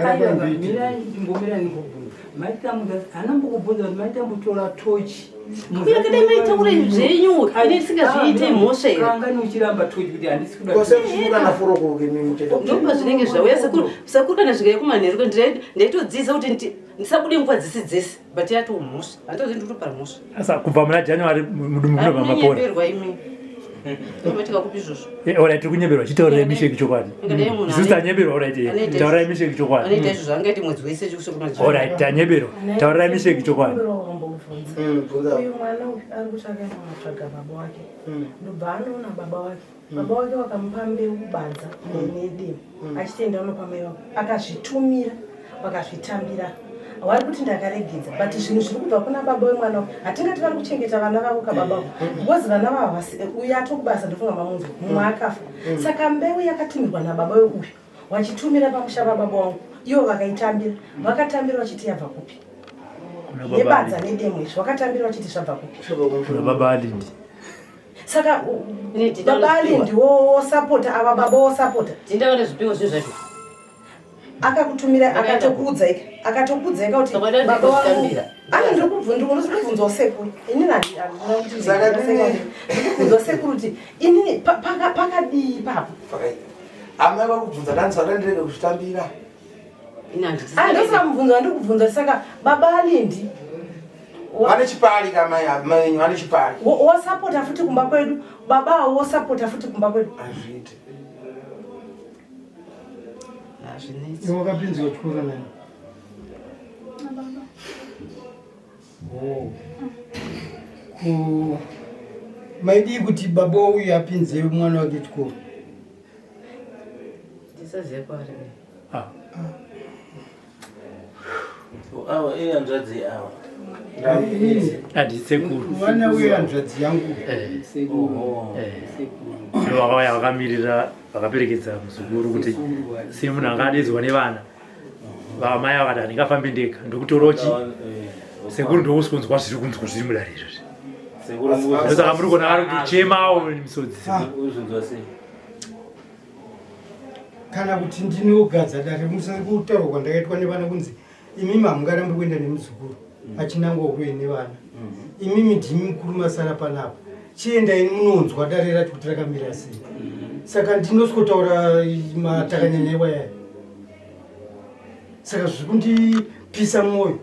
Mirai ndimbomira ndimbobvunza. Maitambudza hana mbokubvunza kuti maitambutora tochi. Kunyange dai maitaura zvenyu ini ndisingazviite mhosva here? Kangani uchiramba tochi kuti handisi kuda. Kose kuchimuka naforokoro kemi mutenda. Ndopa zvinenge zvauya sekuru sekuru kana zvikauya kumanheru ndaitodzidzisa kuti ndisabude nguva dzese dzese but yatoo mhosva handitozivi ndiri kutopara mhosva. Asa kubva muna January mudumbu munobva mapora. Munonyeberwa imi. Zvinoitika kupi izvozvo? Alright, tiri kunyeberwa chitaurirai Misheki chokwadi. Ingadai munhu Isusu tanyeberwa alright. anoita Taurirai Misheki chokwadi. Anoita izvozvo angaite mwedzi wese kusvika kuna January. Alright, tanyeberwa. Taurirai Misheki chokwadi. Uyu mwana uyu ari kuti akaenda kunotsvaga baba wake ndobva anoona baba wake baba wake vakamupa mbeu badza nedemo achiti enda unopa mai vako akazvitumira vakazvitambira vari kuti ndakaregedza but zvinhu zviri kubva kuna baba wemwana uyu hatingati vari kuchengeta vana vavo kababa because vana vavo havasi uyu atokubasa ndofunga mamunzwa mumwe akafa saka mbeu yakatumirwa nababa weuyu wachitumira pamusha pababa wangu ivo vakaitambira vakatambira vachiti yabva kupi Kuna baba nebadza Alindi. nedemo izvi vakatambira vachiti zvabva kupi Kuna baba Alindi. Saka baba Alindi wosapota ava baba wosapota. Tinda vane zvipiwo zvinhu zvacho. Akakutumira akatokuudza ika akatokuudza ika kuti baba wangu ani ndiri kubvunzwa sekuru inini handina kuti Saka ndiri kubvunzwa sekuru kuti inini pakadii ipapo. Amai vakubvunza ndani saka ndirege kuzvitambira. Ndosaka mubvunzo wandiri kubvunza saka baba Alindi vane chipari kamai amai venyu vane chipari. Wosapota futi kumba kwedu baba avo wosapota futi kumba kwedu. Hazviiti. Hazvinetsi. Iwe wakapinzwa chikoro nani? Baba. Oh. Ku maidii kuti baba uyu apinze mwana wake chikoro? Ndisazive kwaari. Awa ihanzvadzi awa. Handisekuru. Mwana uyu hanzvadzi yangu. Ndo vakauya vakamirira vakaperekedza muzukuru kuti semunhu anga adedzwa nevana. Vamai vakati handingafambi ndega ndokutorochi. Sekuru ndokusonzwa zviri kunzwa zviri mudare izvozvi. Ndosaka muri kuona vari kuchemawo misodzi. Uzvinzwa sei? Kana kuti ndinogadza dare musakutaurwa kwandakaitwa nevana kunzi imimi hamungarambi kuenda nemuzukuru achinangwa kuye nevana. Imimi ndimi mukuru masara panapa. Chiendai munonzwa dare racho kuti rakamira sei. Saka ndinosikotaura matakanyanya iwayaya. Saka zviri kundipisa mwoyo.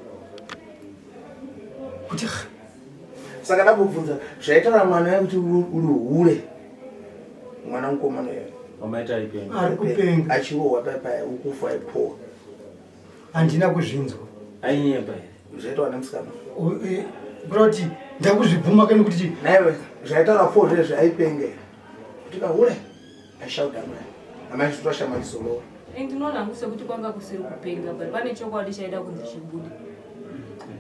Kuti Saka ndakubvunza zvaitaura mwana kuti uri hure. Mwana mukomana uyo. Wamaita aipenga. Ari kupenga. Achirohwa paya ukufa aipowa. Handina kuzvinzwa. Ainyepa here? Zvaitaura nemusikana. Kureva kuti ndakuzvibvuma kani kuti Naiwe zvaitaura po zvezvi aipenge. Kuti kahure. Aishauta amai. Amai chitora shamalizorora. Ndinoona hangu sekuti kwanga kusiri kupenga but pane chokwadi chaida kunzi chibude.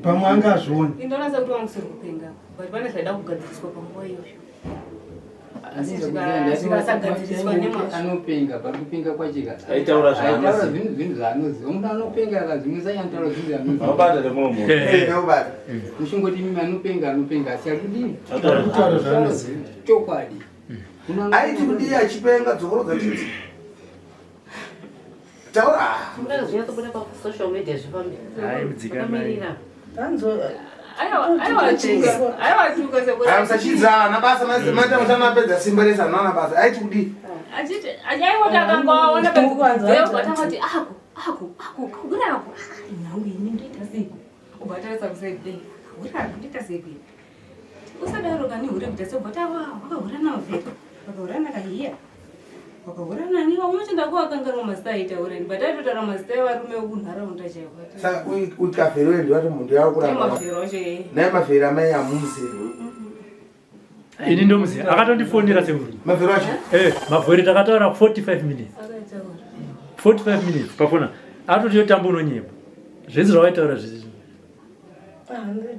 Pamwe anga azviona. Ndinoona sekuti kwanga kusiri kupenga but pane zvaida kugadziriswa panguva iyoyo. Asi Zvikasagadziriswa nemazvo. anopenga pari kupenga kwachika Aitaura zvaanoziva. Aitaura zvinhu zvinhu zvaanoziva munhu anopenga akazvimisa anotaura zvinhu zvaanoziva Unobata nemuromo. Eh, unobata. muchingoti mimi anopenga anopenga asi ari kudini Ataura Ataura zvaanoziva. chokwadi Aiti kudii achipenga dzokorodza tidzi. Taura. Muda zvinyatsobuda pasocial media zvifambe. Hai, mudzikamai. Vakamirira. Aiwa tuka sekuru. Aya musachidzana basa maita musanapedza simba rese hanana basa. Aiti kudii? Achiti achaiwoti akangoaona batangati ako ako ako kahura ako. Nhangu ini ndoita seiko? Ubva atarisa kuside kahura ako ndoita seiko? Usadaro kani hure kuita sebva tawa wakahura namavhero. Wakahura nakahiya. Wakahura nani unochenda kuwakanganwa mazita aitaura but aitotaura mazita evarume ekunharaunda chaivo. Saka ukafero ndiwati munhu yakuramba. Mavhero acho eh. Naye mavhero amai amuzivi. Ini ndomuziva akatondifonera sekuru. Mavhero acho. Eh, mavhero takataura 45 minutes. Akaitaura. 45 minutes pafona. Atoti yotambo unonyeba. Zvese zvavaitaura zvese.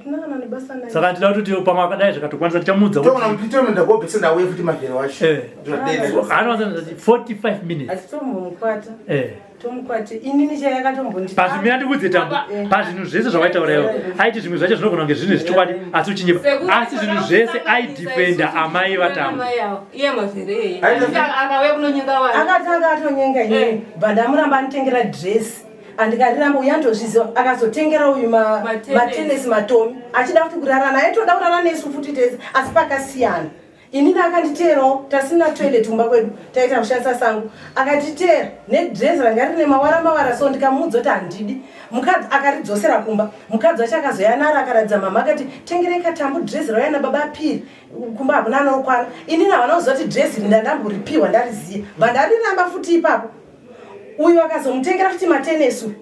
Tinakana nebasa naye. Saka ndida kuti pamwe akadai zvikatokwanisa tichamuudza kuti Toona kuti tonoenda kobvisa ndauye futi mavhero acho. Eh. Ndodena. Anowanza 45 minutes. Asi tombomukwata. Eh. Tomukwate. Inini chaiye akatombondi. Pazvimira ndikudze tambo. Pazvinhu zvese zvavaitaura ivo. Aiti zvimwe zvacho zvinogona kunge zvine zvechokwadi asi uchinyepa. Asi zvinhu zvese aidefenda amai vatambo. Amai avo. Iye mavhero eye. Akauya kunonyenga vanhu. Akatanga atonyenga inini. Bva ndamuramba anitengera dress. Andikariramba uyu andozviziva akazotengera uyu Matenesi. matenesi matomi achida futi kurara naye toda kurara nesu futi tese asi pakasiyana inini akanditeerawo tasina toilet kumba kwedu taita kushandisa sango akatiteera nedress ranga rine mawara mawara so ndikamuudza kuti handidi mukadzi akaridzosera kumba mukadzi wacho akazoyanara akaratidza mama akati tengerei katambu dress rauya nababa piri kumba hakuna anokwana inini havana kuziva kuti dress iri ndandamboripiwa ndariziva bva ndariramba futi ipapo uyu akazomutengera futi matenesi uyu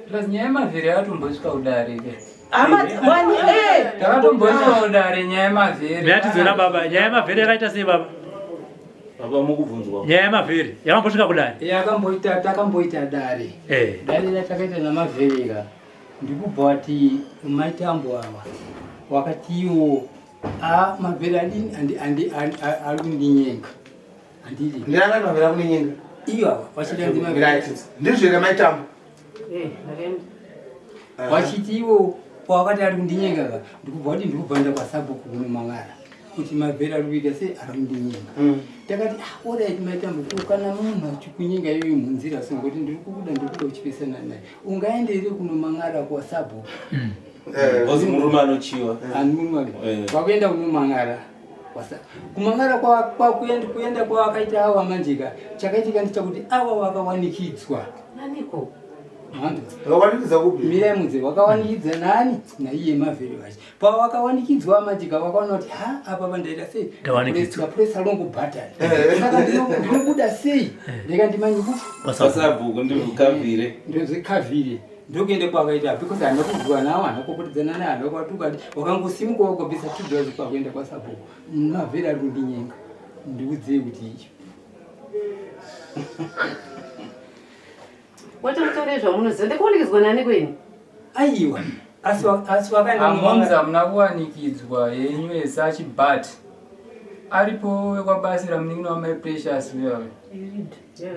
Plus nyaya yemavhero yakatombosvika kudare ke. Hama mwani eh Takatombosvika kudare nyaya yemavhero. Nyatidzona baba, nyaya yemavhero yakaita sei baba? Baba mukubvunzwa. Nyaya yemavhero yakambosvika kudare. Yakamboita takamboita dare. Eh. Dare ratakaita namavhereka ndikubva wati maitambo ava wakatiwo a mavhero adini andi andi ari kundinyenga handidi Ndinangati mavhero akuninyenga. iyo ava vachiti andi mavhero Right. Ndizvo here maitambo? Eh, ndakaenda. wachiti iwo pawakati ari kundinyenga ka ndikubva kuti ndikubva nda kwasabhuku kunomangara kuti mavhero ari kuita sei ari kundinyenga takati ah, alright maitambo ko kana munhu achikunyenga iyoyo munzira so ngoti ndiri kukuda ndiri kuda uchipesana naye ungaende here kunomangara kwasabhuku Because murume anochiwa. Ani Eh. wakuenda kunomangara kumangara kuenda kwawakaita awa manjeka chakaitika ndechekuti awa wakawanikidzwa Naniko. Mhando. Wakawanikidza kupi? Mirai mudze wakawanikidza nani naiye mavheri vacho pawakawanikidzwa manjeka wakaona kuti ha apa pandaita sei Ndawanikidzwa. ndapuresa longo bhatani saka ndinobuda sei ndika ndimanye kufa Pasabhuku ndikavhire. ndozvikavhire ndokuenda kwakaita because handina kubvuwa nawo handina kuputidzana naye handina kwatuka wakangosimuka wakabvisa $2 kwakuenda kwasabhuku mavheri ari kundinyenga ndiudzei kuti icho Watomutaura zvamunoziva. Ndikuwanikidzwa nani kweni? Aiwa. Asi asi wakaenda Amonzi hamuna kuwanikidzwa henyu as such but aripo wekwabasira munin'ina wamai Precious uya uya.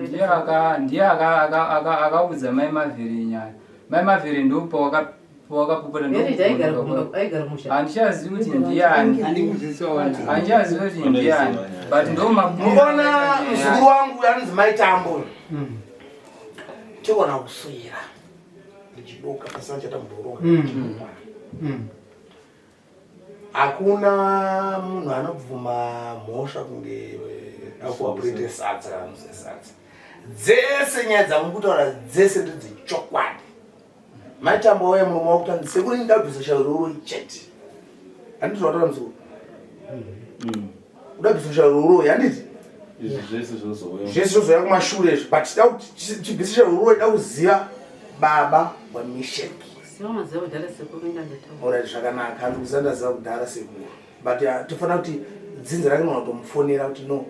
Ndiye aka ndiye aka aka aka akaudza mai Mavhere nyaya. Mai Mavhere ndo pawaka pawakapupura ndo. Mary aigara kumba, aigara kumusha. Handichazivi kuti ndiani. Handichazivi kuti ndiani. But ndo mabudiro Muona akaita nyaya muzukuru wangu anonzi Maitambo. Togona kuswera. Ndichidoka pasina chatamborora. Hakuna munhu anobvuma mhosva kunge akuapurete sadza kana muse sadza. Dzese nyaya dzamukutaura dzese ndedzechokwadi. Maitambo wauya murume wako kuti sekuru ndabvisa shaururu chete. Handiti zvawataura muzukuru? Udabvisa shaururu handiti? Izvi zvese zvozouya. Zvese zvozouya kumashure izvi but da kuti chibvise shaururu da kuziva baba waMisheki. Siwa maziva kudhara sekuru inga ndataura. Alright zvakanaka hanzi kuziva ndaziva kudhara sekuru but tofanira kuti dzinza rake rinogona kutomufonera kuti no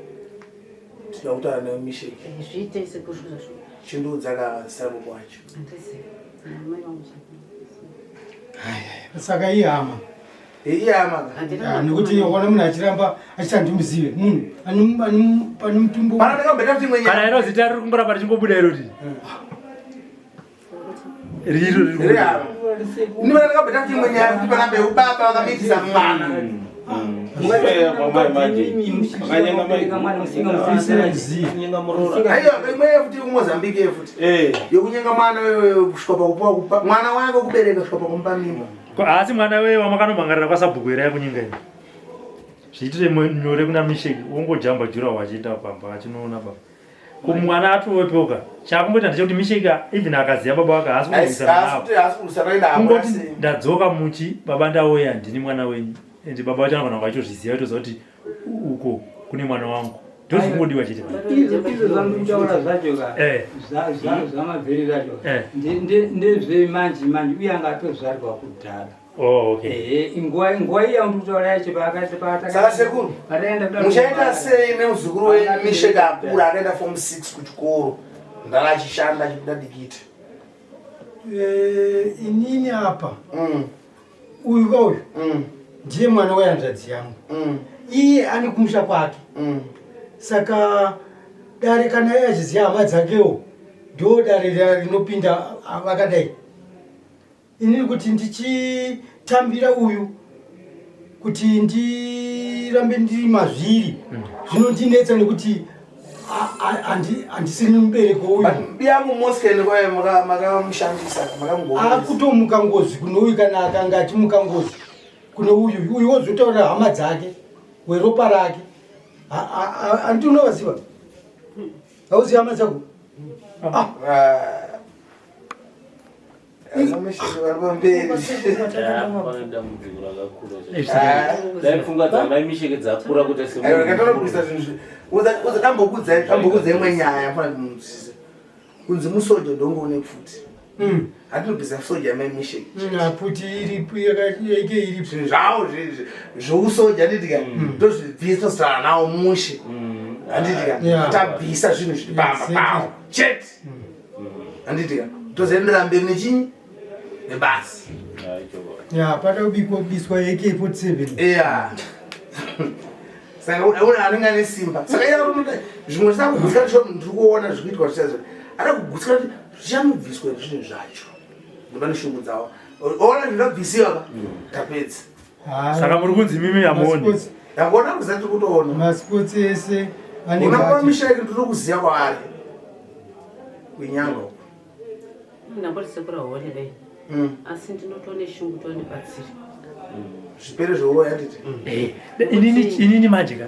tinoda kutaura newe Misheki. Zviite sekuru zvazvo. Chindiudza kasabhuku kwacho. Handizivi. Mai vangu chakana. Saka ihama. Ah, nekuti ukaona munhu achiramba achiti handimuzive munhu ane mutumbo kana iro zita riri kungoramba richingobuda iro riri riro riri ndakambeta kuti imwe nyaya kuti pana mbeu baba vakamitisa mwana aiwa imwe futi kumozambique futi yokunyenga mwana kusvika pakupuwa mwana wake kubereka kusvika pakumupa mimba Ko haasi mwana weye wamakanomhangarira kwasabhuku here yakunyenga imi? Zviitire nyore kuna Misheki wongojamba jura wachienda pamba achinoona baba. Ko mwana atowepoka. Chakungoita ndechekuti Misheki even akaziva baba wake haasi kurwisana navo. Kungoti ndadzoka muchi baba ndauya ndini mwana wenyu. Ende baba vacho anogona kunge achitozviziva vatoziva kuti uko kune mwana wangu. Ndozvingodiwa chete. Izvo zvamutaura zvacho ka. Eh. Zvamabveri zvacho. Eh. Ndezve manje manje uye anga atozvarwa kudhara. Oh, okay. Ehe, nguva nguva iya ndikutaura yacho paakati paataka. Saka sekuru, muchaita sei nemuzukuru weMishek akura akaenda form 6 kuchikoro ndara achishanda achibuda dikita? Eh, inini apa uyu ka uyu ndiye mwana wehanzvadzi yangu iye ane kumusha kwake saka dare kana iye achiziva hama dzakewo ndo dare riya rinopinda vakadai inini kuti ndichitambira uyu kuti ndirambe ndiri mazviri zvinondinetsa nekuti handisiri mubereko uyu biyangu mosken kwaye makamushandisa makamugona akutomuka ngozi kune uyu kana akanga achimuka ngozi kune uyu uyu wozotaurira hama dzake weropa rake handiti unovaziva hauzivi hama dzako ah. Pane dambudziko rakakura dai pfungwa dzamai misheke dzakura kuita semuudambokudza imwe nyaya fana munzwisise kunzi musoja ndongoone pfuti hatinobvisa soja yamai misheke pfuti iripo yake iripo zvinhu zvavo zvousoja handitika tozvibvisa tozotara nawo mushe handitika tabvisa zvinhu zviri pamba pawo chete handitika tozoendera mberi nechinyi nebasa ya pada kubikwa kubiswa ak47 ya saka una anenge ane simba saka iye zvimwe zvisina kugutsikana cho ndiri kuona zviri kuitwa zvichazo ada kugutsikana kuti zvichanobviswa here zvinhu zvacho ndoba neshungu dzavo ona zvinobvisiwa ka tapedza saka muri kunzi mimi hamuoni ndakuona kuziva tiri kutoona masports ese anenge ndiri kuziva kwaari kuinyanga uko ndamboti sekuru haone dai mm. asi ndinotone shungu tondibatsire zvipere zvouroya handiti mm. eh, inini manje ka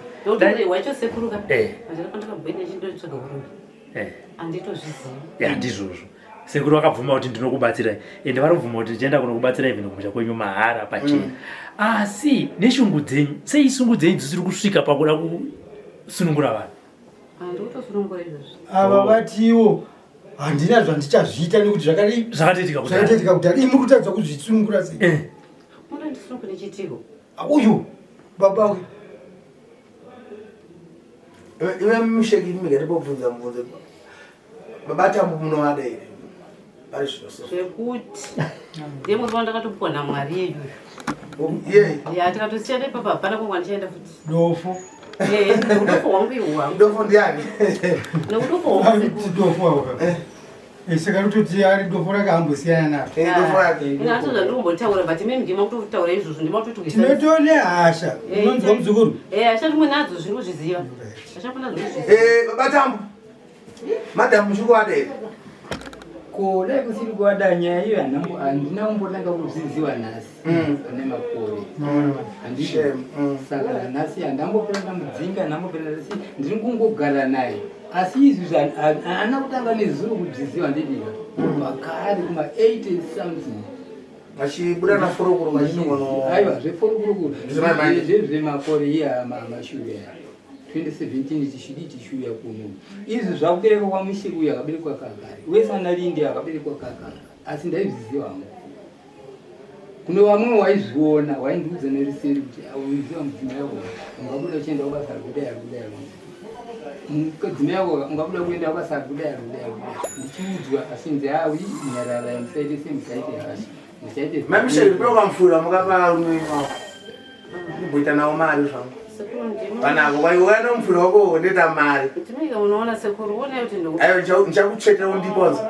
wacho sekuru ka eh. andakambweni achindotsvaga uroyi eh. anditozvizivi ya ndizvozvo sekuru vakabvuma kuti ndinokubatsirai ende varikubvuma kuti ndichienda kunokubatsirai even kumusha kwenyu mahara pachena mm. asi neshungu dzenyu sei shungu dzenyu dzisiri kusvika pakuda kusunungura vanhu Ava vatiwo handina zvandichazviita nekuti zvakadii zvakatoitika kudhara zvakatoitika kudhara imi kutadza kuzvisunungura sei eh. Uyu baba uyu iwe musheki migari pobvunza mubvunzo baba tambu munovada here pari zvino so zvekuti ndiye murume wandakatopuwa namwari iyeyuyu yei ya tikatosiyana ipapa hapana kwangu andichaenda futi dofo udofo hwangu ihu hwangu dofo ndiani neudofo hwangu dofo hwako eh. Saka rutoti ari dofo rake ambosiyana naro eh, dofo rake ina ato zvandikumbotaura but mimi ndima kutotaura izvozvo ndima kutotukisa tinotone hasha unonzwa muzukuru eh hasha ndimwe nadzo zviri kuzviziva hasha kuna zviri eh baba tambu Madam muchiri kuvada here? Ko dai kusiri kuvada nyaya iyo handina kumbotanga kuzviziva nhasi mm. ane makore mm. handiti mm. saka nanhasi handambopera ndamudzinga handambopera ndasi ndiri kungogara naye asi izvi haana kutanga nezuro kuzviziva ndidika pakare kuma 80 something vachibuda naforokoro vachinongono aiwa zveforokoro zvezvemakore iye amashure aya 2017 tichidi tichiuya kuno izvi zvakuberekwa kwamushiri uyu akaberekwa kakare wese analindi akaberekwa kakare asi ndaizviziva hangu kune vamwe waizviona waindiudza neriseri kuti auiziva mudzimai wako ungabuda uchienda kubasa rikudai rikudai mudzimai wako ungabuda kuenda kubasa rikudai rikudai rikudai ndichiudzwa asi nzi awi nyarara musaite semusaite hasha musaite mamisha ripewa mvura mukapa rume wako. Ndomboita nawo mari zvangu. Panako waiuya nomupfuri wako ndoita mari. Ndimika unoona sekuru uone kuti ndo. Ayo ndichakutsvetera undiponza.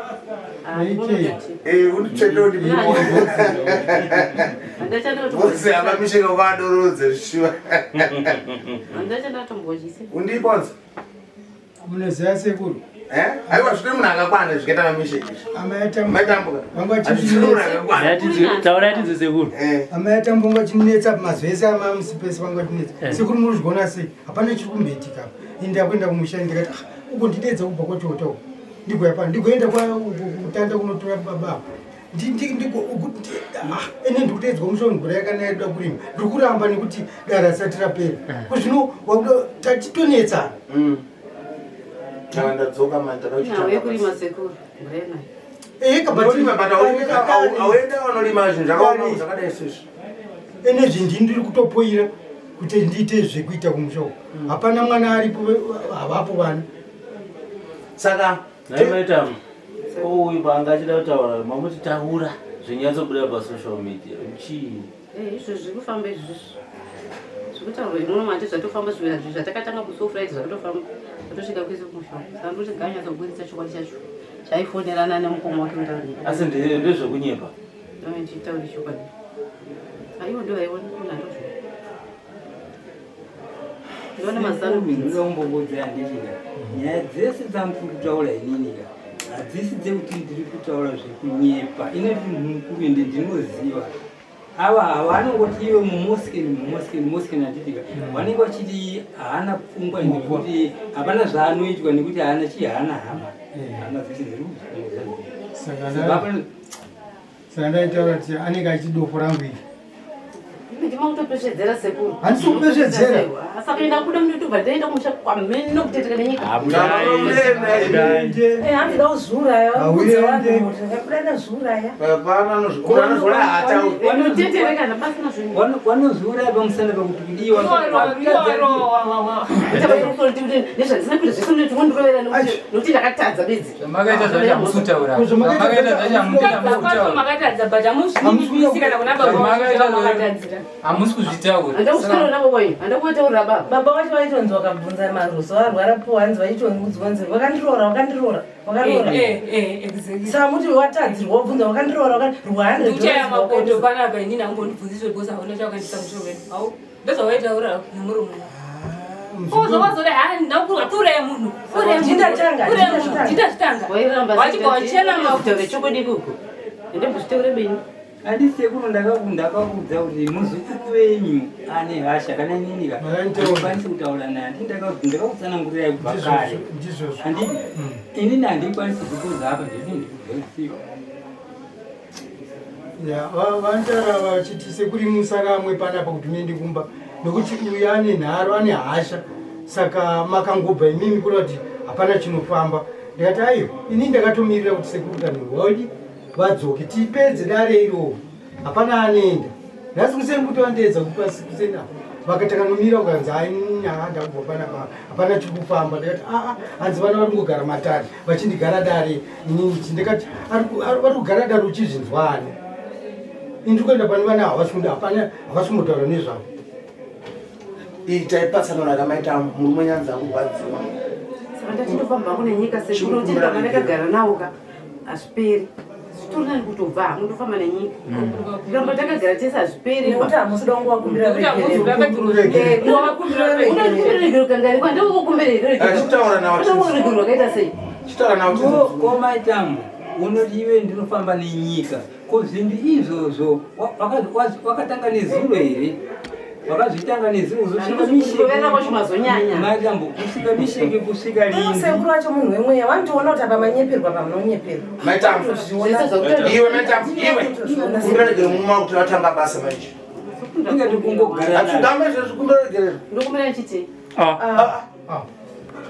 Eh unditsvetera undiponza. Bose ava misheka kwadorodze shuwa. Ndachandatombojise. Undiponza. Munoziva sekuru? Eh? Aiwa zvine munhu akakwana zvikaita mamisheki izvi. Maitambuka. Taura tinzwe sekuru. Eh. Amai atambo vanga vachinetsa mazuva ese amamusi pese vanga vachinetsa. Eh. Sekuru muri kuzviona sei? Hapana chiri kumboitika apa. Ini ndakuenda kumusha ndikati ah, uko ndidedza kubva kwachota uko. Ndigoya pano ndigoenda kwa uko kutanda kunotora baba apa. Ah, ene ndikutedzwa musha mvura yakanaya toda kurima ndiri kuramba nekuti dara risati rapera Eh. ko zvino tatitonetsana mm. ndadzoka mani tadakurima sekuru mvura yenayo auenda vanorima zvinhu zvakaoma zvakadai sezvi ene zvindi ndiri kutopoira kuti ndiite zvekuita kumusha uko mm. hapana mwana aripo havapo vana saka Nhai maitamu, uyu paanga achida kutaura mamuti taura zvinyatsobuda pasocial media chii? Eh, izvo zviri kufamba izvizvi zvikutaurwa imono mati zvatofamba zvinhu zvatakatanga musi wefriday zvakatofamba zvatosvika kwese kumusha saka ndoti nganyatsoburitsa chokwadi chacho chaifonerana nemukoma wake mutauri asi ndezvekunyepa ndichitauri chokwadi aiwa ndo vaiona munhu atozviona Ndona mazano ndinoda kumbokuudzai handiti ka nyaya dzese dzamuri kutaura inini ka hadzisi dzekuti ndiri kutaura zvekunyepa ine ndiri munhu mukuru ende ndinoziva ava havanongoti iwe mumoskeni mumoskeni mumoskeni handiti ka mm. vanenge vachiti haana pfungwa nekuti hapana zvaanoitwa nekuti haana chii haana hama hama dzese dziri kuzviaa Saka ndaitaura kuti anenge achidofo rangu iri. Ndima kutopesvedzera sekuru. Handisi kupesvedzera. Saka enda kuda munotobva ndaenda kumusha kwamene kuteteka nenyika. Eh, hanzi da kuzviuraya. Hauende. Ndakabuda ndazviuraya. Hapana anozviuraya haatauri. Unotetereka napasina zvinhu. Vanozviuraya pamusana pekuti kudiwa. Nezvandisina kuita zvese munoti mondirovera nekuti ndakatadza bedzi. Zvamakaita zvacho hamusi kutaura. Zvamakaita zvacho hamusi kutaura. Makatadza but hamusvininipisi kana kuna baba vacho makatadzira. Hamusi kuzvitaura. Handakusvitaura navo boy. Handakuvataurira baba. Baba vacho vaitonzi vakabvunza maruso arwara po hanzi vaitonzi vanzi vakandiroora vakandiroora vakandiroora. Eh, eh, exactly. Saka muti watadzirwa wobvunza vakandiroora vakandiroora Ndikuchaya makoto panapa inini angondibvunziswe because hauna chawakandisa musoro wedu. Hau, ndozvawaitaura nemurume wako. Uzovazoda ha ndakuuraya munhu. Uraya munhu. Ndindatanga, Uraya munhu. ndindatanga. Ndindatanga. Wairamba Wachibva wachena mafuta. kutaura chokwadi ikoko. Ndembozvitaure benyu. Handi sekuru ndakakuudza kuti muzukuru wenyu ane hasha kana inini ka handikwanisi kutaura naye handi ndakakutsanangurirai kubva kare handidi inini handikwanisi kukuudza apa ndini ndikubvesiwa Ya, vanotaura vachiti sekuri musaramwe panapa kuti muende kumba nokuti uyu ane nharo ane hasha saka makangobva imimi kureva kuti hapana chinofamba ndikati aiwa ini ndakatomirira kuti sekuru kanhu wadi vadzoke tipedze dare iroro hapana anoenda nhasi kuseni kuti vandeedza kuseni apa vakatakanomira ukanzi ainya ndakubva panapa hapana chiri kufamba ndikati aa hanzi vana vari kungogara matare vachindigara dare inini ndikati vari kugara dare uchizvinzwa ani ini ndiri kuenda pane vana havasi kuda hapana havasi kumbotaura nezvavo Itai patsanura kamaita murume nyanza kurwadziwa. Saka ndatindofamba kune nyika sekuru kuti ndikanga ndakagara nawo ka hazviperi. Zvitori nani kutobva hangu ndofamba nenyika. Kuramba takagara tese hazviperi. Nekuti hamusi kuda kungovakumbira ruregerero. Unokumbira ruregerero kangani kwa ndokukumbira ruregerero. Chitaura nawo. Unokumbira ruregerero rwakaita sei? Chitaura nawo. Komaitamu unoti iwe ndinofamba nenyika ko zvinhu izvozvo wakatanga nezuro here wakazvitanga nezuro Kurovera kwacho mazonyanya. matambo kusvika misheke kusvika Ivo sekuru vacho munhu wemweya vanotoona kuti apa manyeperwa apa munonyeperwa. Maitamu. Iwe maitamu iwe. Kumbira regero murume wako kuti vatanga basa manje. Ingati kungogara. Apfugama izvo zvikumbira regerero. Ndokumbira chiti.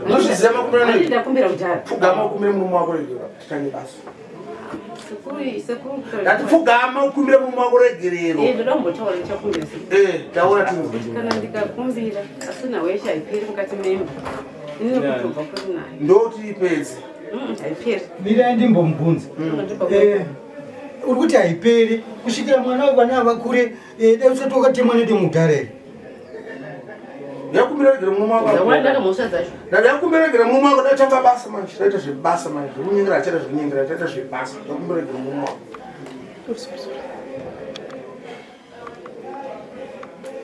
Unozviziva makumbira Handiti ndakumbira kudhara. Pfugama ukumbire murume wako regerero titange basa. Sekuru sekuru. Ndati pfugama ukumbire murume wako regerero. Eh ndoda kumbotaura ndichakumbira sekuru. Eh taura tinzwe. Kana ndikakumbira asina weshe haiperi mukati memba. Ini kutobva kuri nayo. Ndoti ipedze. Haiperi. mirai ndimbomubvunza Eh, uri kuti haiperi kusvikira mwana vana vakure eh, dai usati wakatemwa nedemudhara here Yakumbira regere murume wako. Dzawanda mhosva dzacho. Ndakumbira regere murume wako datanga basa manje. Taita zvebasa manje. Zvekunyengera achaita zvekunyengera taita zvebasa. Ndakumbira regere murume wako.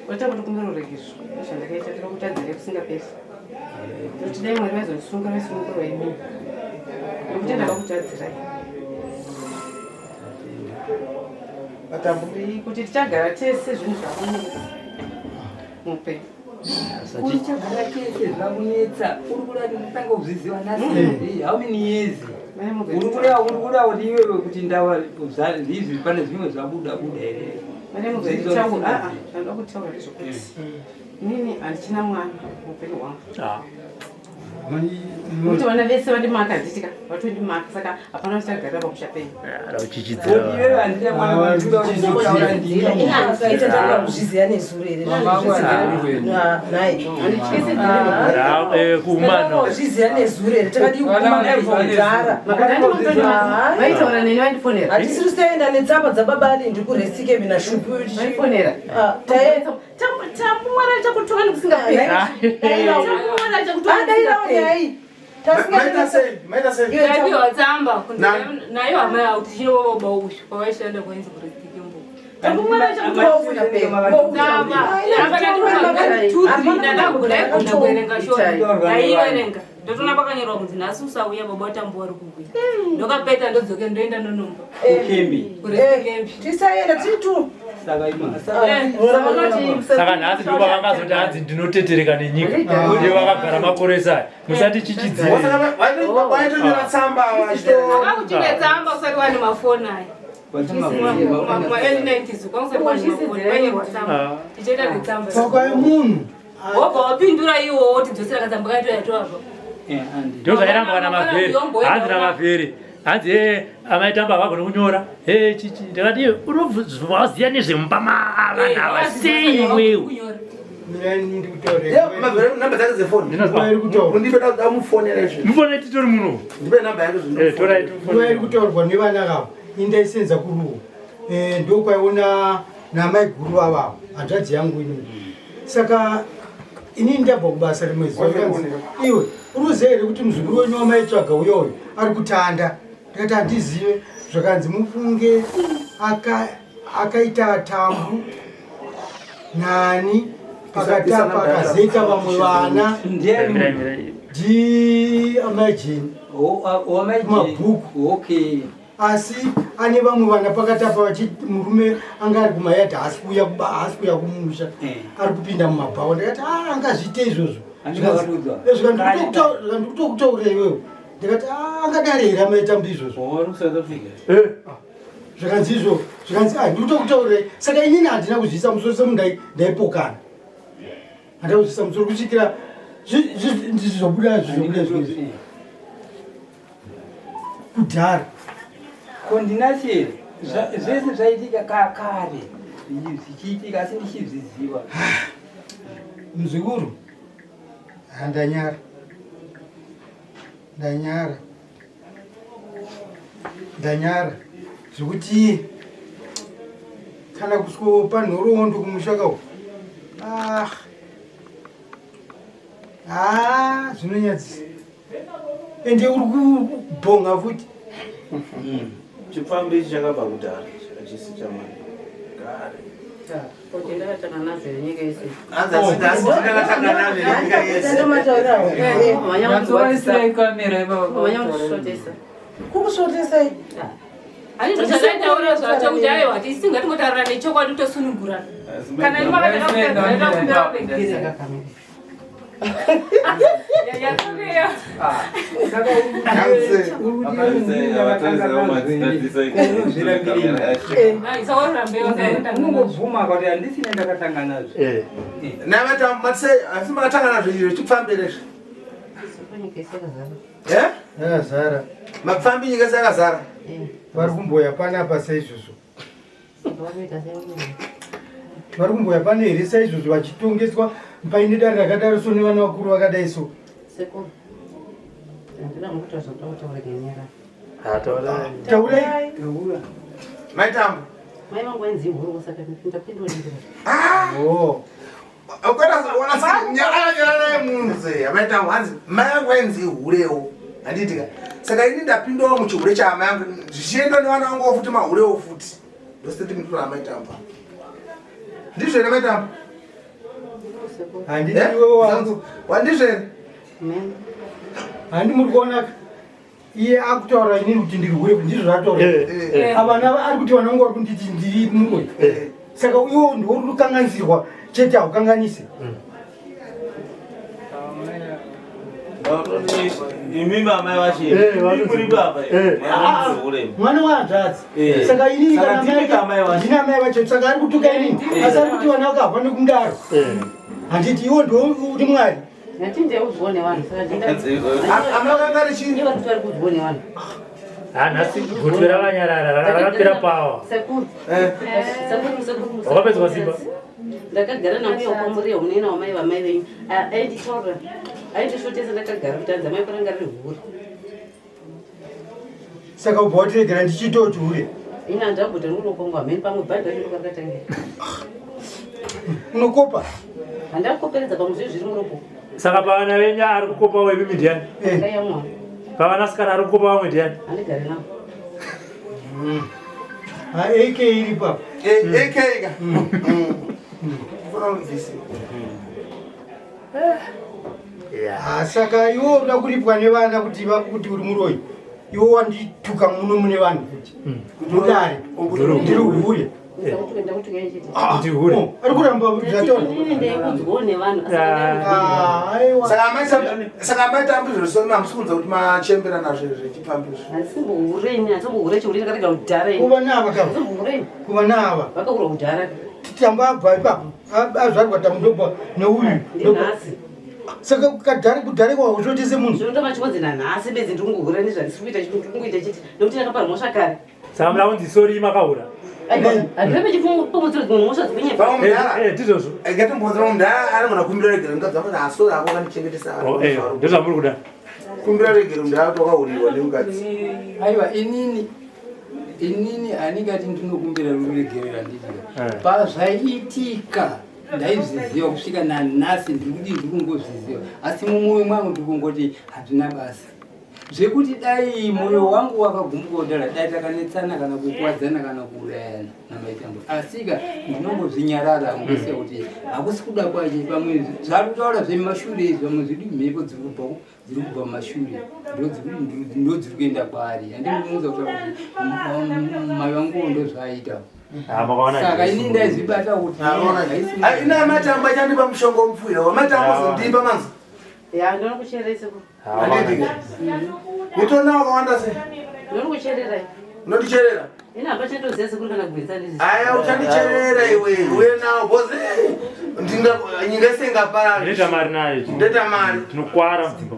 Waita kuti kumbira ruregerero nezvandakaita ndinokutadzira kusingaperi. Nekuti dai Mwari vaizondisunga vaisunungurwa imini. Nekuti ndakakutadzirai. Kuti tichagara tese zvinhu zvakunetsa muupenyu. Tichagara tese zvakunetsa uri kuda kuti nditanga kuzviziva nhasi mm. how many years uri kuda uri kuda kuti iwewe kuti ndawa ndizvi pane zvimwe zvabuda buda here ah, ah, zvanoda kutaura ndezvokuti mm. inini handichina mwana muupenyu hwangu ah. Kuti vana vese vandimaka handitika vatondimaka saka hapana vachagarira pamusha penyu. Kuzviziva nezuro here? Kuzviziva nezuro here? Takadii kukumana kudhara. Vaitaura neni vandifonera. Hatisiri taenda netsamba dzababa Ali ndikuresike mina shupi. Vaifonera. Taenda. Tamwara chakutuka nekusingaperi. Tamwara chakutuka nekusingaperi. Ndaipiwa tsamba nayo hama yavo kuti chinovava uyu kwavaishanda kwainzi kurestikimbo. Ndaiverenga ndotoona pakanyorwa kunzi nhasi usauya baba watambo wari kuuya ndokapeta ndodzoke ndoenda nonomba tisaenda tiri tu saka nhasi ndo pavangazoti hanzi ndinotetereka nenyika uye vakagara makore ese aya musati chichidzirwaitonyora tsamba vakuchine tsamba usati wane mafoni aya tsoka yemunhu wobva wapindura iwo wotidzosera katsamba kaito yatoapa ndo zvairambwa namavhere hanzi namavhere hanzi e amai tamba havagoni kunyora e chichi ndakati unovaziva nezvemumba mavana ava sei iwewe namba dzake dzefoni undipe damufonera izvi mufonera titori muno ndipe namba yake zvino iri kutaurwa nevana kavo indaisenza kuruwo eh, ndokwaiona namaiguru vavavo hanzvadzi yangu inini saka inini ndabva kubasa rimwe zuva iwe uruziva here kuti muzukuru wenyu wamaitsvaga uyoyo ari kutanda ndikati handizive zvakanzi mufunge akaita tambu nani pakatapa akazoita vamwe vana ndi amajeni mabhuku asi ane vamwe vana pakati apa vachiti murume anga ari kumayadhi haasi kuuya haasi kuuya kumusha eh. ari kupinda mumabhawa ndikati ah, angazviite izvozvo zvikandikutokutaurira iwewe ndikati ah, angadare here amaitambi izvozvo eh. zvikanzi izvo zvikanzi ah, ndikutokutaurirai saka inini handina kuzviisa musoro semunhu ndaipokana handina kuzviisa musoro kusvikira zvizobuda zvizobuda zvinezvi kudhara ko ndinashe zvese zvaitika kakare zvichiitika asi ndichizviziva muzukuru handanyara ndanyara ndanyara zvekuti kana kuswopa nhoroondo kumusha kawo ah. ah, zvinonyadzisa ende uri kubhonga futi hmm. chipfambi ichi chakabva kudhara chisi chamai kare kukusvotesai handizvataitaura zvacho kuti aiwa tisingatingotaurira nechokwadi tosunungurana kana imi makatakakumbira Unongobvuma kuti handisina ndakatanga nazvo. Eh. Asi makatanga nazvo izvo chipfambire izvi. Eh? Yakazara. Mapfambi nyika yese yakazara. Vari kumboya panapa saizvozvo. vari kumboya pano here saizvozvo vachitongeswa paine dare rakadaro so nevana vakuru vakadai so taurai maitambo mai vangu vainzi huru saka ndapindwa ah! oh. Nyarara yemunhu se amaita hanzi mai yangu ainzi ihurewo handiitika saka ini ndapindawo muchihure chaamai yangu zvichiendwa nevana vanguwo futi mahurewo futi ndostatement ramaitamba ndizvo here maitamba handizvo here handi muri kuonaka iye akutaura inini kuti ndiri hure ndizvo zvataura eh, eh. avana ari kuti vana vangu vari kunditi ndiri muroi eh. saka iwo ndiwo uri kukanganisirwa chete haukanganise Imimi amai vacho muri baba mwana wahanzvadzi saka inini ndini amai vacho saka ari kutuka inini asi ari kuti vana vakahwa nekundaro handiti iwo ndiwo uri mwari Nhasi gotwe ravanyarara rakapera pawa. Wakapedzwa simba. Ndakagara nambuya wekwaMuriya munin'ina wamai vamai venyu ainditaurira aindishotesa ndakagara kuti anzi amai paranga riri hure. Saka ubva watiregera ndichiitawo chihure. Ini handabhuta ndikunokongo hameni pamwe bhadhi racho ndokarakatangira. Unokopa? Handakukoperedza pamwe zvinhu zviri murupo. Saka pavana venyu ari kukopa wepi ndiani? Ndakayamwa. Pavanasikana ari kukopa vamwe ndiani? Handigari navo. Ha AK iri pa. AK ka. Ah, saka iwe unoda kuripwa nevana kuti vakuti uri muroyi. Iwe wandituka muno mune vanhu kuti. Mudare. Ndiri hure. Ah, oh, ari kuramba zvataura. Saka amai tambi zvesona hamusi kunza kuti machembera nazvo zvechipfambi izvi. Kuva nava ka. Kuva nava. Tamba abva ipapo azvarwa tamudobva neuyu. Saka kadhari kudhari kwa uchotese munhu. Zvinoda machionzi nanhasi bedzi ndingohura nezvandisi kuita ndingoita chete nekuti ndakapara mhosva kare. Saka muda kunzi sorry makaura. Handirepe chipomudziro dzimwe mhosva dzekunyepa. Pamwe mudhara. Eh, ndizvozvo. Ngatimbodzira mudhara anogona kumbira regero mukadzi wako asori ako akandichengetesa. Oh, eh, ndozvamuri kuda. Kumbira regero mudhara kuti wakahurirwa nemukadzi. Aiwa inini inini handingati ndinokumbira ruregerero handiti pazvaiitika ndaizviziva kusvika nanhasi ndiri kudii ndiri kungozviziva asi mumwoyo mwangu ndiri kungoti hazvina basa zvekuti dai mwoyo wangu wakagumbuka kudara dai takanetsana kana kukwadzana kana kuurayana namaitambo asika ndinongozvinyarara ngosiya kuti hakusi kuda kwache pamwe zvari kutaura zvemashure izvi pamwe zvidi mhepo dziri kubva dziri kubva mumashure ndo dziri kuenda kwaari handinomuudza kutaura kuti mai vanguwo ndozvaaita saka ini ndaizvibata kuti ina amatambo achandipa mushonga womupfuira wamatambo zondipa manzi ya ndinokucherera sekuru Mutoona wakawanda sei? Ndinokucherera. Unondicherera? Ina hapa chatoziva sekuru kana gwetsa ndizvo. Aya uchandicherera iwe. Uye nawo boss. Ndinga nyika isingaparari. Ndoita mari nayo. Ndoita mari. Tinokwara mudzimba.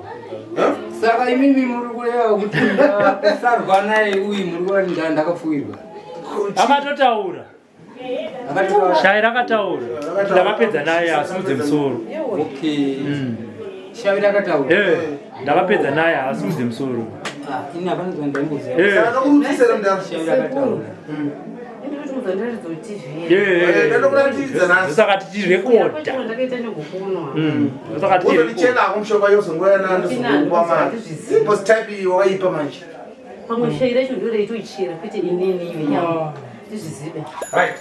Saka imimi muri kureva kuti ndasarwa naye uyu muri kureva kuti ndakapfuwirwa. Akatotaura. Shavi rakataura ndakapedza naye asimudze musoro. Okay. Shavi rakataura. Eh, ndakapedza naye asimudze musoro. Ah, ini hapana zvandaimboziva. Eh. Saka ndokurudzisa mudhara. Shavi rakataura. Saka tichirekodha. Saka tichirekodha. Ako mushonga yozongoya nandozongokupa mari. Because type iyi wakaipa manje. Pamwe shayi racho ndiro raitoichera kwete inini iwe nyama. Tizvizive. Right.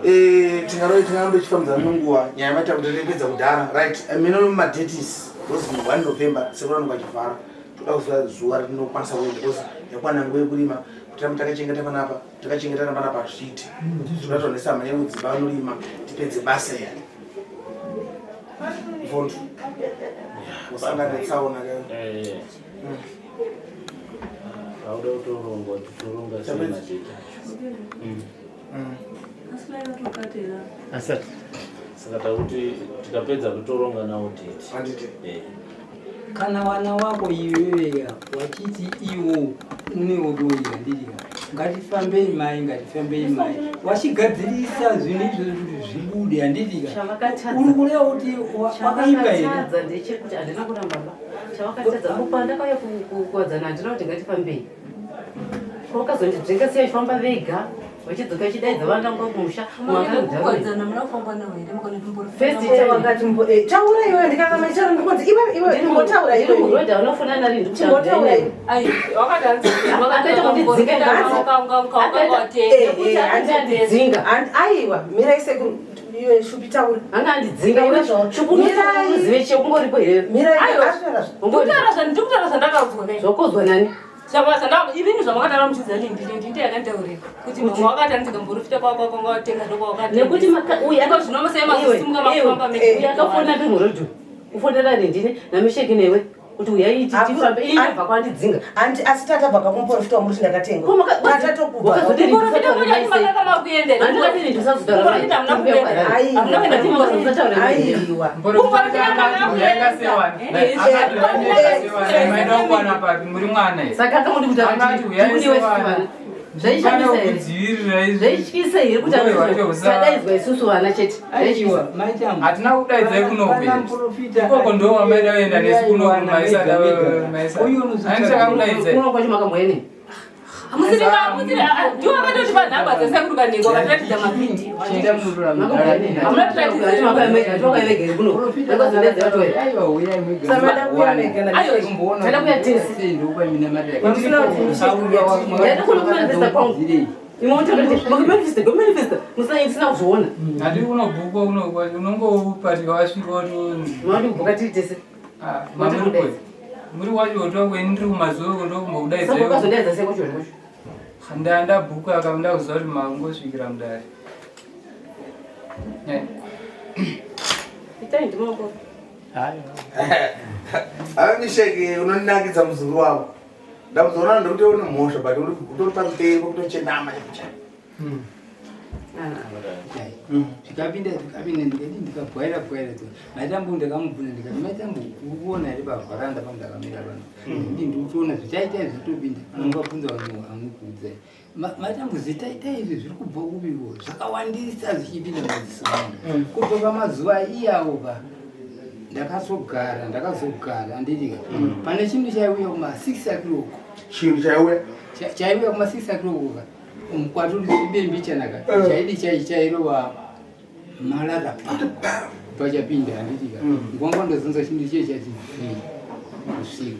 Eh, tingarove tingarambe tichifambidzana nenguva nyaya maita kuti repedza kudhara. Right. Eh, Mino madates because 1 November sekuru vanonga vachivhara. Toda kuziva zuva ratinokwanisa kuenda because yakwana nguva yekurima kuti rambe takachengeta panapa takachengetana panapa hazviiti. Toda tonesa mhanya kudzimba vanorima tipedze basa iri. Mvondo. Usangane netsaona ka. Eh. Auda kutorongwa toronga sei madheti acho. Asati. Saka takuti tikapedza kutoronga nawo date. Handiti. Eh. Kana wana wako iwewe wachiti iwo une uroyi handiti ngatifambei mai ngatifambei mai wachigadzirisa zvinhu izvozvo kuti zvibude handiti uri kureva kuti wakaimba here Chavakatadza ndechekuti handina kuramba ba. Chavakatadza kupa ndakauya kuwadzana handina kuti ngatifambei. Vakazondidzinga sei vachifamba vega. Vachidzoka chidaidza vana ngo kumusha. Kukwadzana muna kufamba nawo here mukana First time wakati mbo eh, taura iwewe ndikakama charo ndikonzi iwe iwe imbotaura iwe. Muroad unofona nari ndikutaura. Iwe. Ai, wakati Akaita kundidzinga Akandidzinga. Aiwa, mirai sekuru iwe shupi taura. Anga andidzinga iwe shupi unozive che ungoripo here? Mirai Ndikutaura ndikutaura zvandakaudzwa kai. Zvakozwa nani? Inini zvamakataura muchiziva nini ndine ndine yakanitaurira kuti mama wakati anzi kamborofita kwako kwanga watenga ndokwawakati. Nekuti uyu akazvinomosai mazisimuka makufamba mega. Uyu akafona ndiri muroad. Kufonera ndine namisheki newe kuti uyai tifambe ini ndabva kwandidzinga. Anti asi tata bva kamuporofita wamuri kuti ndakatengwa. Tata tokubva. Aiwa. Muri mwana here? Saka akamudi kuti akati Zvaishamisa here? Zvaityisa here kuti tadaidzwa isusu vana chete? Aiwa, hatina kudaidzai kunoku ikoko ndo wamaida kuenda nesu kunoku maisada maisa Kuno kwacho makamboene. Ndiwo akatoti panhamba dzesekuru kanengo akatiratidza mavhidhiyo. Musina kuzviona. Hadi unobhukwa unongopatika wasvika watonzi. Maundibhuka tiri tese. Muri wacho wotwa ndiri kumazuva ndokumbokudaidzai. Saka ukazodaidza sei kwacho kwacho? Ndabhuka akamda kuziva kuti mangosvikira mudare. Itai ndimoko. Ava misheke unonakidza muzukuru wako. Ndakuzoona ndikuti une mhosva but uri utori pamberi pekutochenama chaiko chaiko. Zvikapinda zvikapinda ndikati ndikabwaira bwaira dzo maitambo ndakamubvunza ndikati maitambo ukuona here pavharanda pano ndakamira pano ndikuti ndikutoona zvichaita izvi zvitopinda anongabvunza vanhu anokuudzai maitambo zvitaita izvi zviri kubva kupiko zvakawandisa zvichipinda maziso angu kubva pamazuva iyawo pa ndakazogara ndakazogara anditika pane chinhu chaiuya kuma 6 o'clock Chinhu chaiuya chaiuya kuma 6 o'clock ka mukwaturi chibembi chanaka chaidi chai chairova marara pa pachapinda handitika ngwangwa ndozonza chinhu chiye chati usiku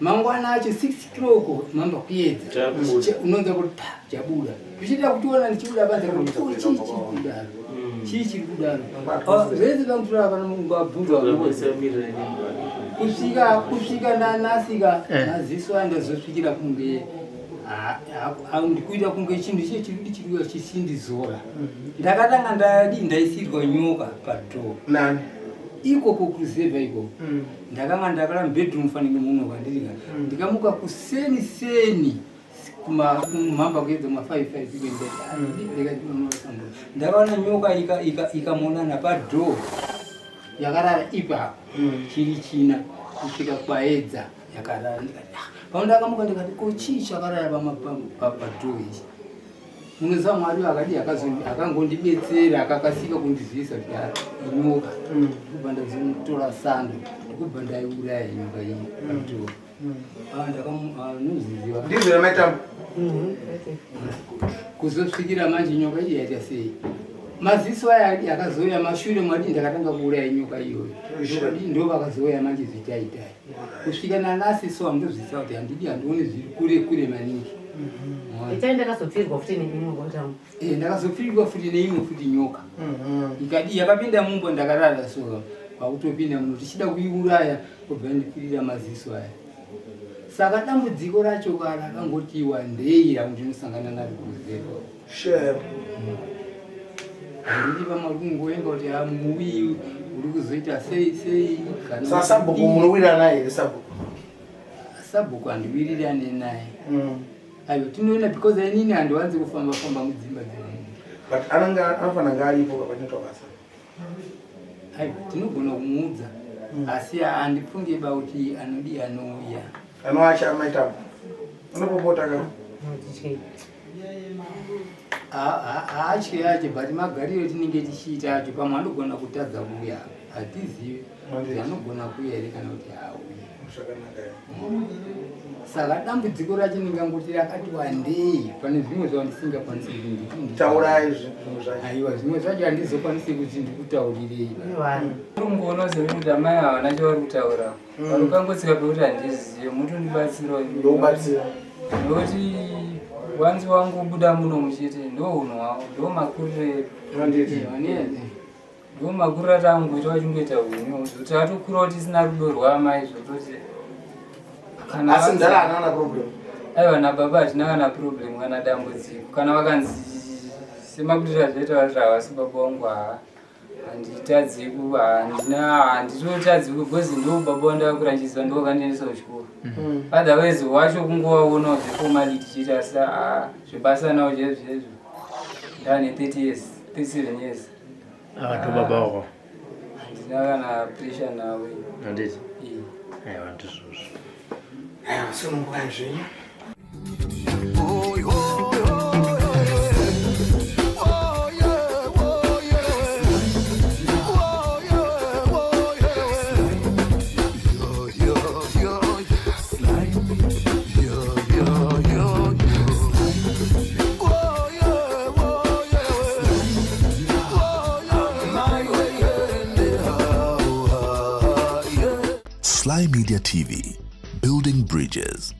mangwana acho 6 o'clock mamba kuedza unonza kuti pa chabuda zvichiita kutiona ndichibuda panze kuti chii chiri kudaro chii chiri kudaro zvese vamutora kana ungabvunza kusvika kusvika nanasika maziso andazosvikira kunge ndikuita kunge chinhu chiye chiri chiriuya chichindizora ndakatanga ndadi ndaisirwa nyoka padhoo nani ikoko kuruzevha ikoko ndakanga ndakara mubedroom fanike muno kwandirika ndikamuka kuseni seni kumhamba kuedza ma 5 5 ndakaona nyoka ikamonana padhoo yakarara ipapo chiri china kusvika kwaedza yakarara ndikati ah, pano ndakamuka ndikati ko chii chakarara padhoo ichi munoziva mwari akadi akangondibetsera akakasika kundizivisa kuti ah, inyoka ndikubva ndazomutora sando ndikubva ndaiuraya nyoka iyi padhoo ndinoziziva Ndizvo yamaitambo. Kuzosvikira manje nyoka iyi yaita sei maziso aya adi akazouya mashure mwadi ndakatanga kuuraya nyoka iyoyo ndo vakazouya manje zvitaitai kusvika nanasi so handozvisa kuti handidi handioni zviri kure kure maningi Itai ndakazopfirwa futi neimwe ngotamu. Eh, ndakazopfirwa futi neimwe futi nyoka ikadi yakapinda mumba ndakarara so kwakutopinda muno tichida kuiuraya kubva ndipfirira maziso aya saka dambudziko racho ka rakangotiwa ndei rangu ndinosangana naro kuruzevha Shame. handidi vamwe kungoenga kuti ha muuyi uri kuzoita sei sei kana Sasabhuku munowirirana here sabhuku? Sabhuku handiwirirane naye aiwa tinoona because inini handiwanzi kufamba famba mudzimba dzevanhu But anenge anofanira kunge aripo panoitwa basa. Aiwa tinogona kumuudza asi handifunge ba kuti anodi anouya Anoacha maitambo. Unopopota ka? Haatye acho but magariro etinenge tichiita acho pamwe anogona kutadza kuuya hatizivi kuti anogona kuuya here kana kuti haauyi. Saka dambudziko racho ndingangoti rakati wandei pane zvimwe zvandisingakwanisi kuti nditi Taurai zvimwe zvacho. Aiwa zvimwe zvacho handizokwanisi kuti ndikutaurirei. Ungoona sekuti amai havana chavari kutaura. Varukangotsika pekuti handizive mutondibatsirawo. Ndokubatsira. Nokuti wanzi wangobuda muno muchete ndo hunhu hwavo ndo makurire ndo makurire atangoita vachingoita hunhu zvekuti tatokurawo tisina rudo rwaamai zvototi kana Asi mudhara haana kana problem. Aiwa nababa hatina kana problem kana dambudziko kana vakanzi semakurire azvaita vati havasi baba vangu haa handitadzi ku handina handitotadzi ku because ndo baba wandakakura ndo vakandiendesa kuchikoro mm. otherwise wacho kungovaonawo zveformality chete asi ah, zvebasa nawo chaizvo chaizvo ndane 30 years 37 years ava ndo baba wako handina kana pressure nawe handiti aiwa ndizvozvo aiwa sunungukai zvenyu Sly Media TV, building bridges.